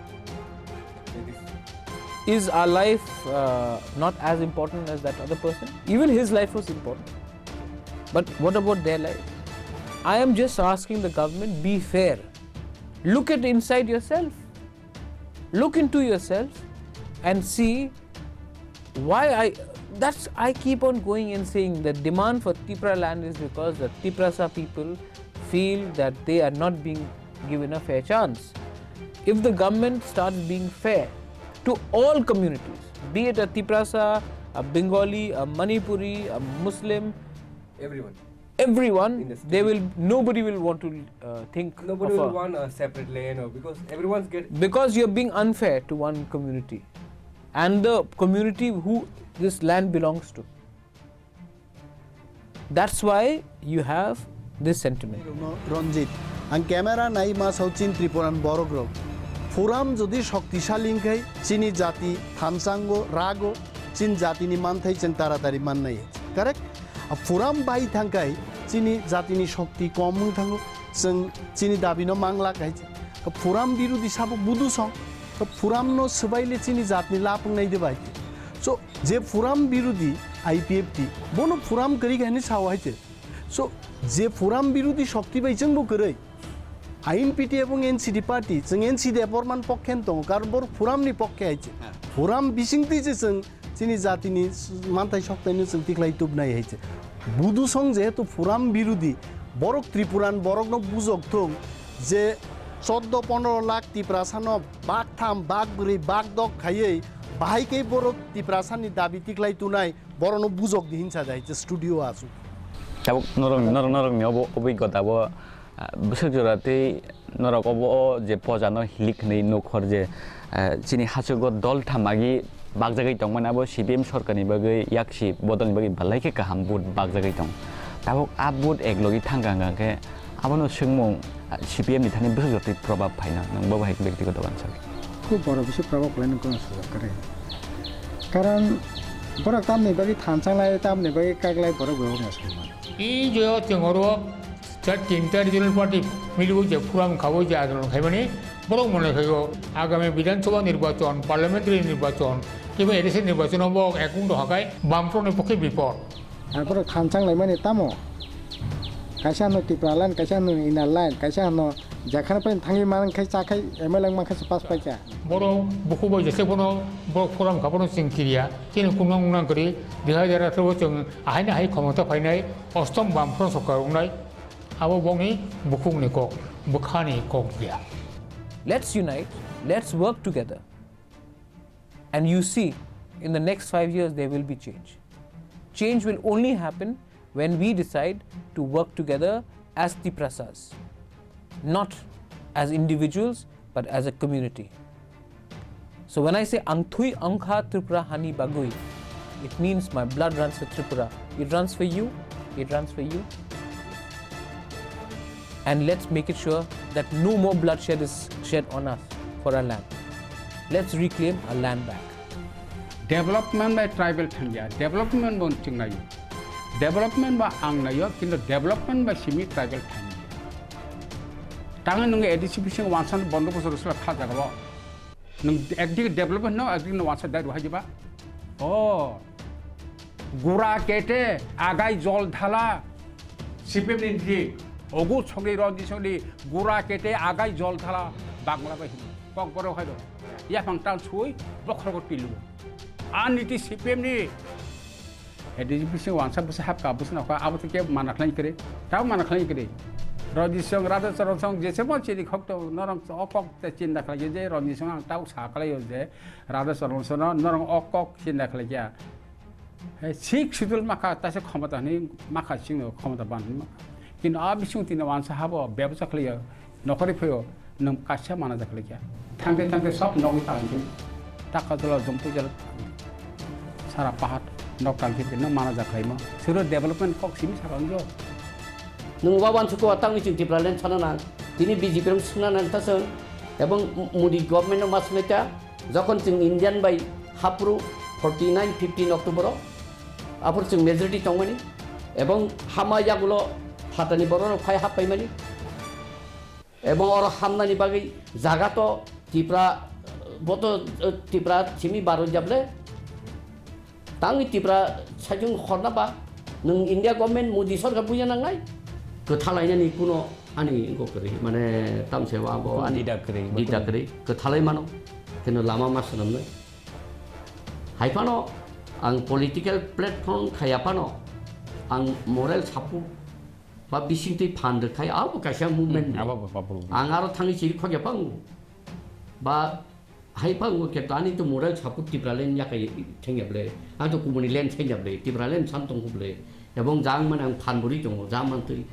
Is our life uh, not as important as that other person? Even his life was important. But what about their life? I am just asking the government, be fair. Look at inside yourself. Look into yourself and see why I that's I keep on going and saying the demand for Tipra land is because the Tiprasa people feel that they are not being given a fair chance. If the government starts being fair to all communities, be it a Tiprasa, a Bengali, a Manipuri, a Muslim, everyone, everyone, in the they state, will, nobody will want to uh, think. Nobody of will a want a separate land, or because everyone's get because you're being unfair to one community and the community who this land belongs to. That's why you have this sentiment. Ranjit, ang camera nai ma sao chin Tripuran borok rok. Phuram jodi shoktisali wngkhai, chini jati thansango, rago, chin jatini manthai chwng taratari mannai. Correct? A phuram bai thangkhai, chini jatini shokti kom wng thango, chwng chini dabino mangla khai. Ka phuram birudi sabo budu song, ka phuramno swbaile chini jatni lapung nai de bai. So, je phuram birudi I P F T, bono phuram kwrwi khaini sao hai te. So, je phuram birudi shokti bai chwngbo kwrwi. I N P T ebong N C D party, chwng N C D borman pokhe wng tongo, karon bor phuramni pokhe hai che. Ha. Phuram bisingtwi je chwng chini jatini manthai soktaino chwng tikhlai tubnai hai che. Budu song jehetu phuram birudi, borok Tripuran borokno bujok thung je choddo pondro lakh Tiprasano bak tham, bak bwrwi, bak dok khaiwi bahai khe borok Tiprasani dabi tikhlai tunai, borokno bujok di hinsa jai che studio aswk. Tabuk norok, norok, norokni obo, obigota bo, ah, bwswk jora tei norok obo o je poja no hilik hinwi nukhor je, ah, chini hachugo dol tham agi bakjagwi tongmani abo C P M sorkarni bagwi yaksi bodolni bagwi belai khe kaham vote bakjagwi tong. Tabuk a vote ek logi thangka hwnkha khe abono swngmung, ah, C P M ni thani bwswk jora tei probab phaina nwng bo bahai khe bektigoto uansuk. Khub boro bisi probab khlainai kono sajak kwrwi. Karon borok tamni bagwi thansanglai, tamni bagwi kaklai borok bai wngya swngmani. I je o chwng oro cha tinta regional party miliwi je phuram khawi je andolon khaimani borok mone khaio agami Bidhan Sabha nirbachon, parliamentary nirbachon, kiba A D C nirbachon o bo ekung doha khai Bamfront ni pokhe bipod. Ar borok thansanglai mani tamo? Kaisa hano Tipra line, kaisa hano Inner line, kaisa hano jekhano pai thangwi man khai cha khai M L A wng man khai se pass pai kha. Borok bukhuk bai jese bono borok phuram kha bono chwng kiriya. Chini kunang unang kwrwi dui hajar atharo o chwng ahaini ahai khomota phainai ostom Bamfront sorkar wngnai. Abo bokni bukhukni kok, bwkhani kok ya. Let's unite, let's work together. And you see, in the next five years, there will be change. Change will only happen when we decide to work together as Tiprasas, not as individuals, but as a community. So when I say Ang thui ang kha Tripura hani bagwi, it means my blood runs for Tripura. It runs for you, it runs for you. And let's make it sure that no more bloodshed is shed on us for our land. Let's reclaim our land back. Development bai tribal thangya, development bo chwng naio. Development ba ang naio, kintu development bai simi tribal thangya. Tangwi nwng A D C bising wansa bondo bosor sala kha jaga bo. Nwng ekdike development no, ekdike no wansa dai ruhai jiba. Oh. Gura kete agai jol dhala. C P M ni di. Ogu sogri rodi sogri gura kete agai jol dhala. Bangla bai hino. Kok borok hai do. Yaphang tan sui bokhro ko tilu. An niti C P M ni. Edi bising wansa bwsa hap ka bwsa nokha abo to ke mana khlai kre. Tao mana khlai kre. Rodi song rada charon song jese mo chiri khok to norong o kok te chinda khlai je rodi song ang tao sa khlai je. Radha Charan Singh no norong o kok chinta khlai kya. He sik sudul makha taisa khomota hwnwi makha chwngno khomota ban hwnwi makha. Kintu a bising tini wansa habo bebsa khlaiya nokhorwi phaio nwng kaisa mana ja khlai kya. Thangkhe thangkhe sob nogwi tangkhe taka jolo jompu jolo sara pahat nok tangkhe nwng mana ja khlaima. Siro development kok simi sakang jo. Nwng wawan suko tangwi chwng Tipraland sana nang. Tini B J P rok swngna nang ta chwng. Ebong Modi government no ma swngwi ta. Jokhon chwng Indian bai haphuru forty nine fifteen October o Aphuru chwng majority tongmani, ebong hama yagulo phatani bororok phai happaimani, ebong oro hamnani bagwi jaga to Tipra, boto, eh, Tipra simi baro jable, tangwi Tipra saichung khorna ba, nwng India government Modi sorkar buya nangnai, kwthalainani kuno ani wngkok kwrwi, mane tamse wa bo ani dida kwrwi, dida kwrwi, kwthalai mano, keno lama ma swnamnai. Hai phano ang political platform khaya phano ang moral support ba bisingtwi phan rwkhai abo kaisa movement. Hmm, abo bo, abo bo. Ang aro thangwi chiri khokya phano ba hai phano khe ani to moral support Tipraland yakai thengya ble, ang to kumuni land thengya ble, Tipraland sam tong ble, ebong jang mane ang phan buri tongo, jang mantwi.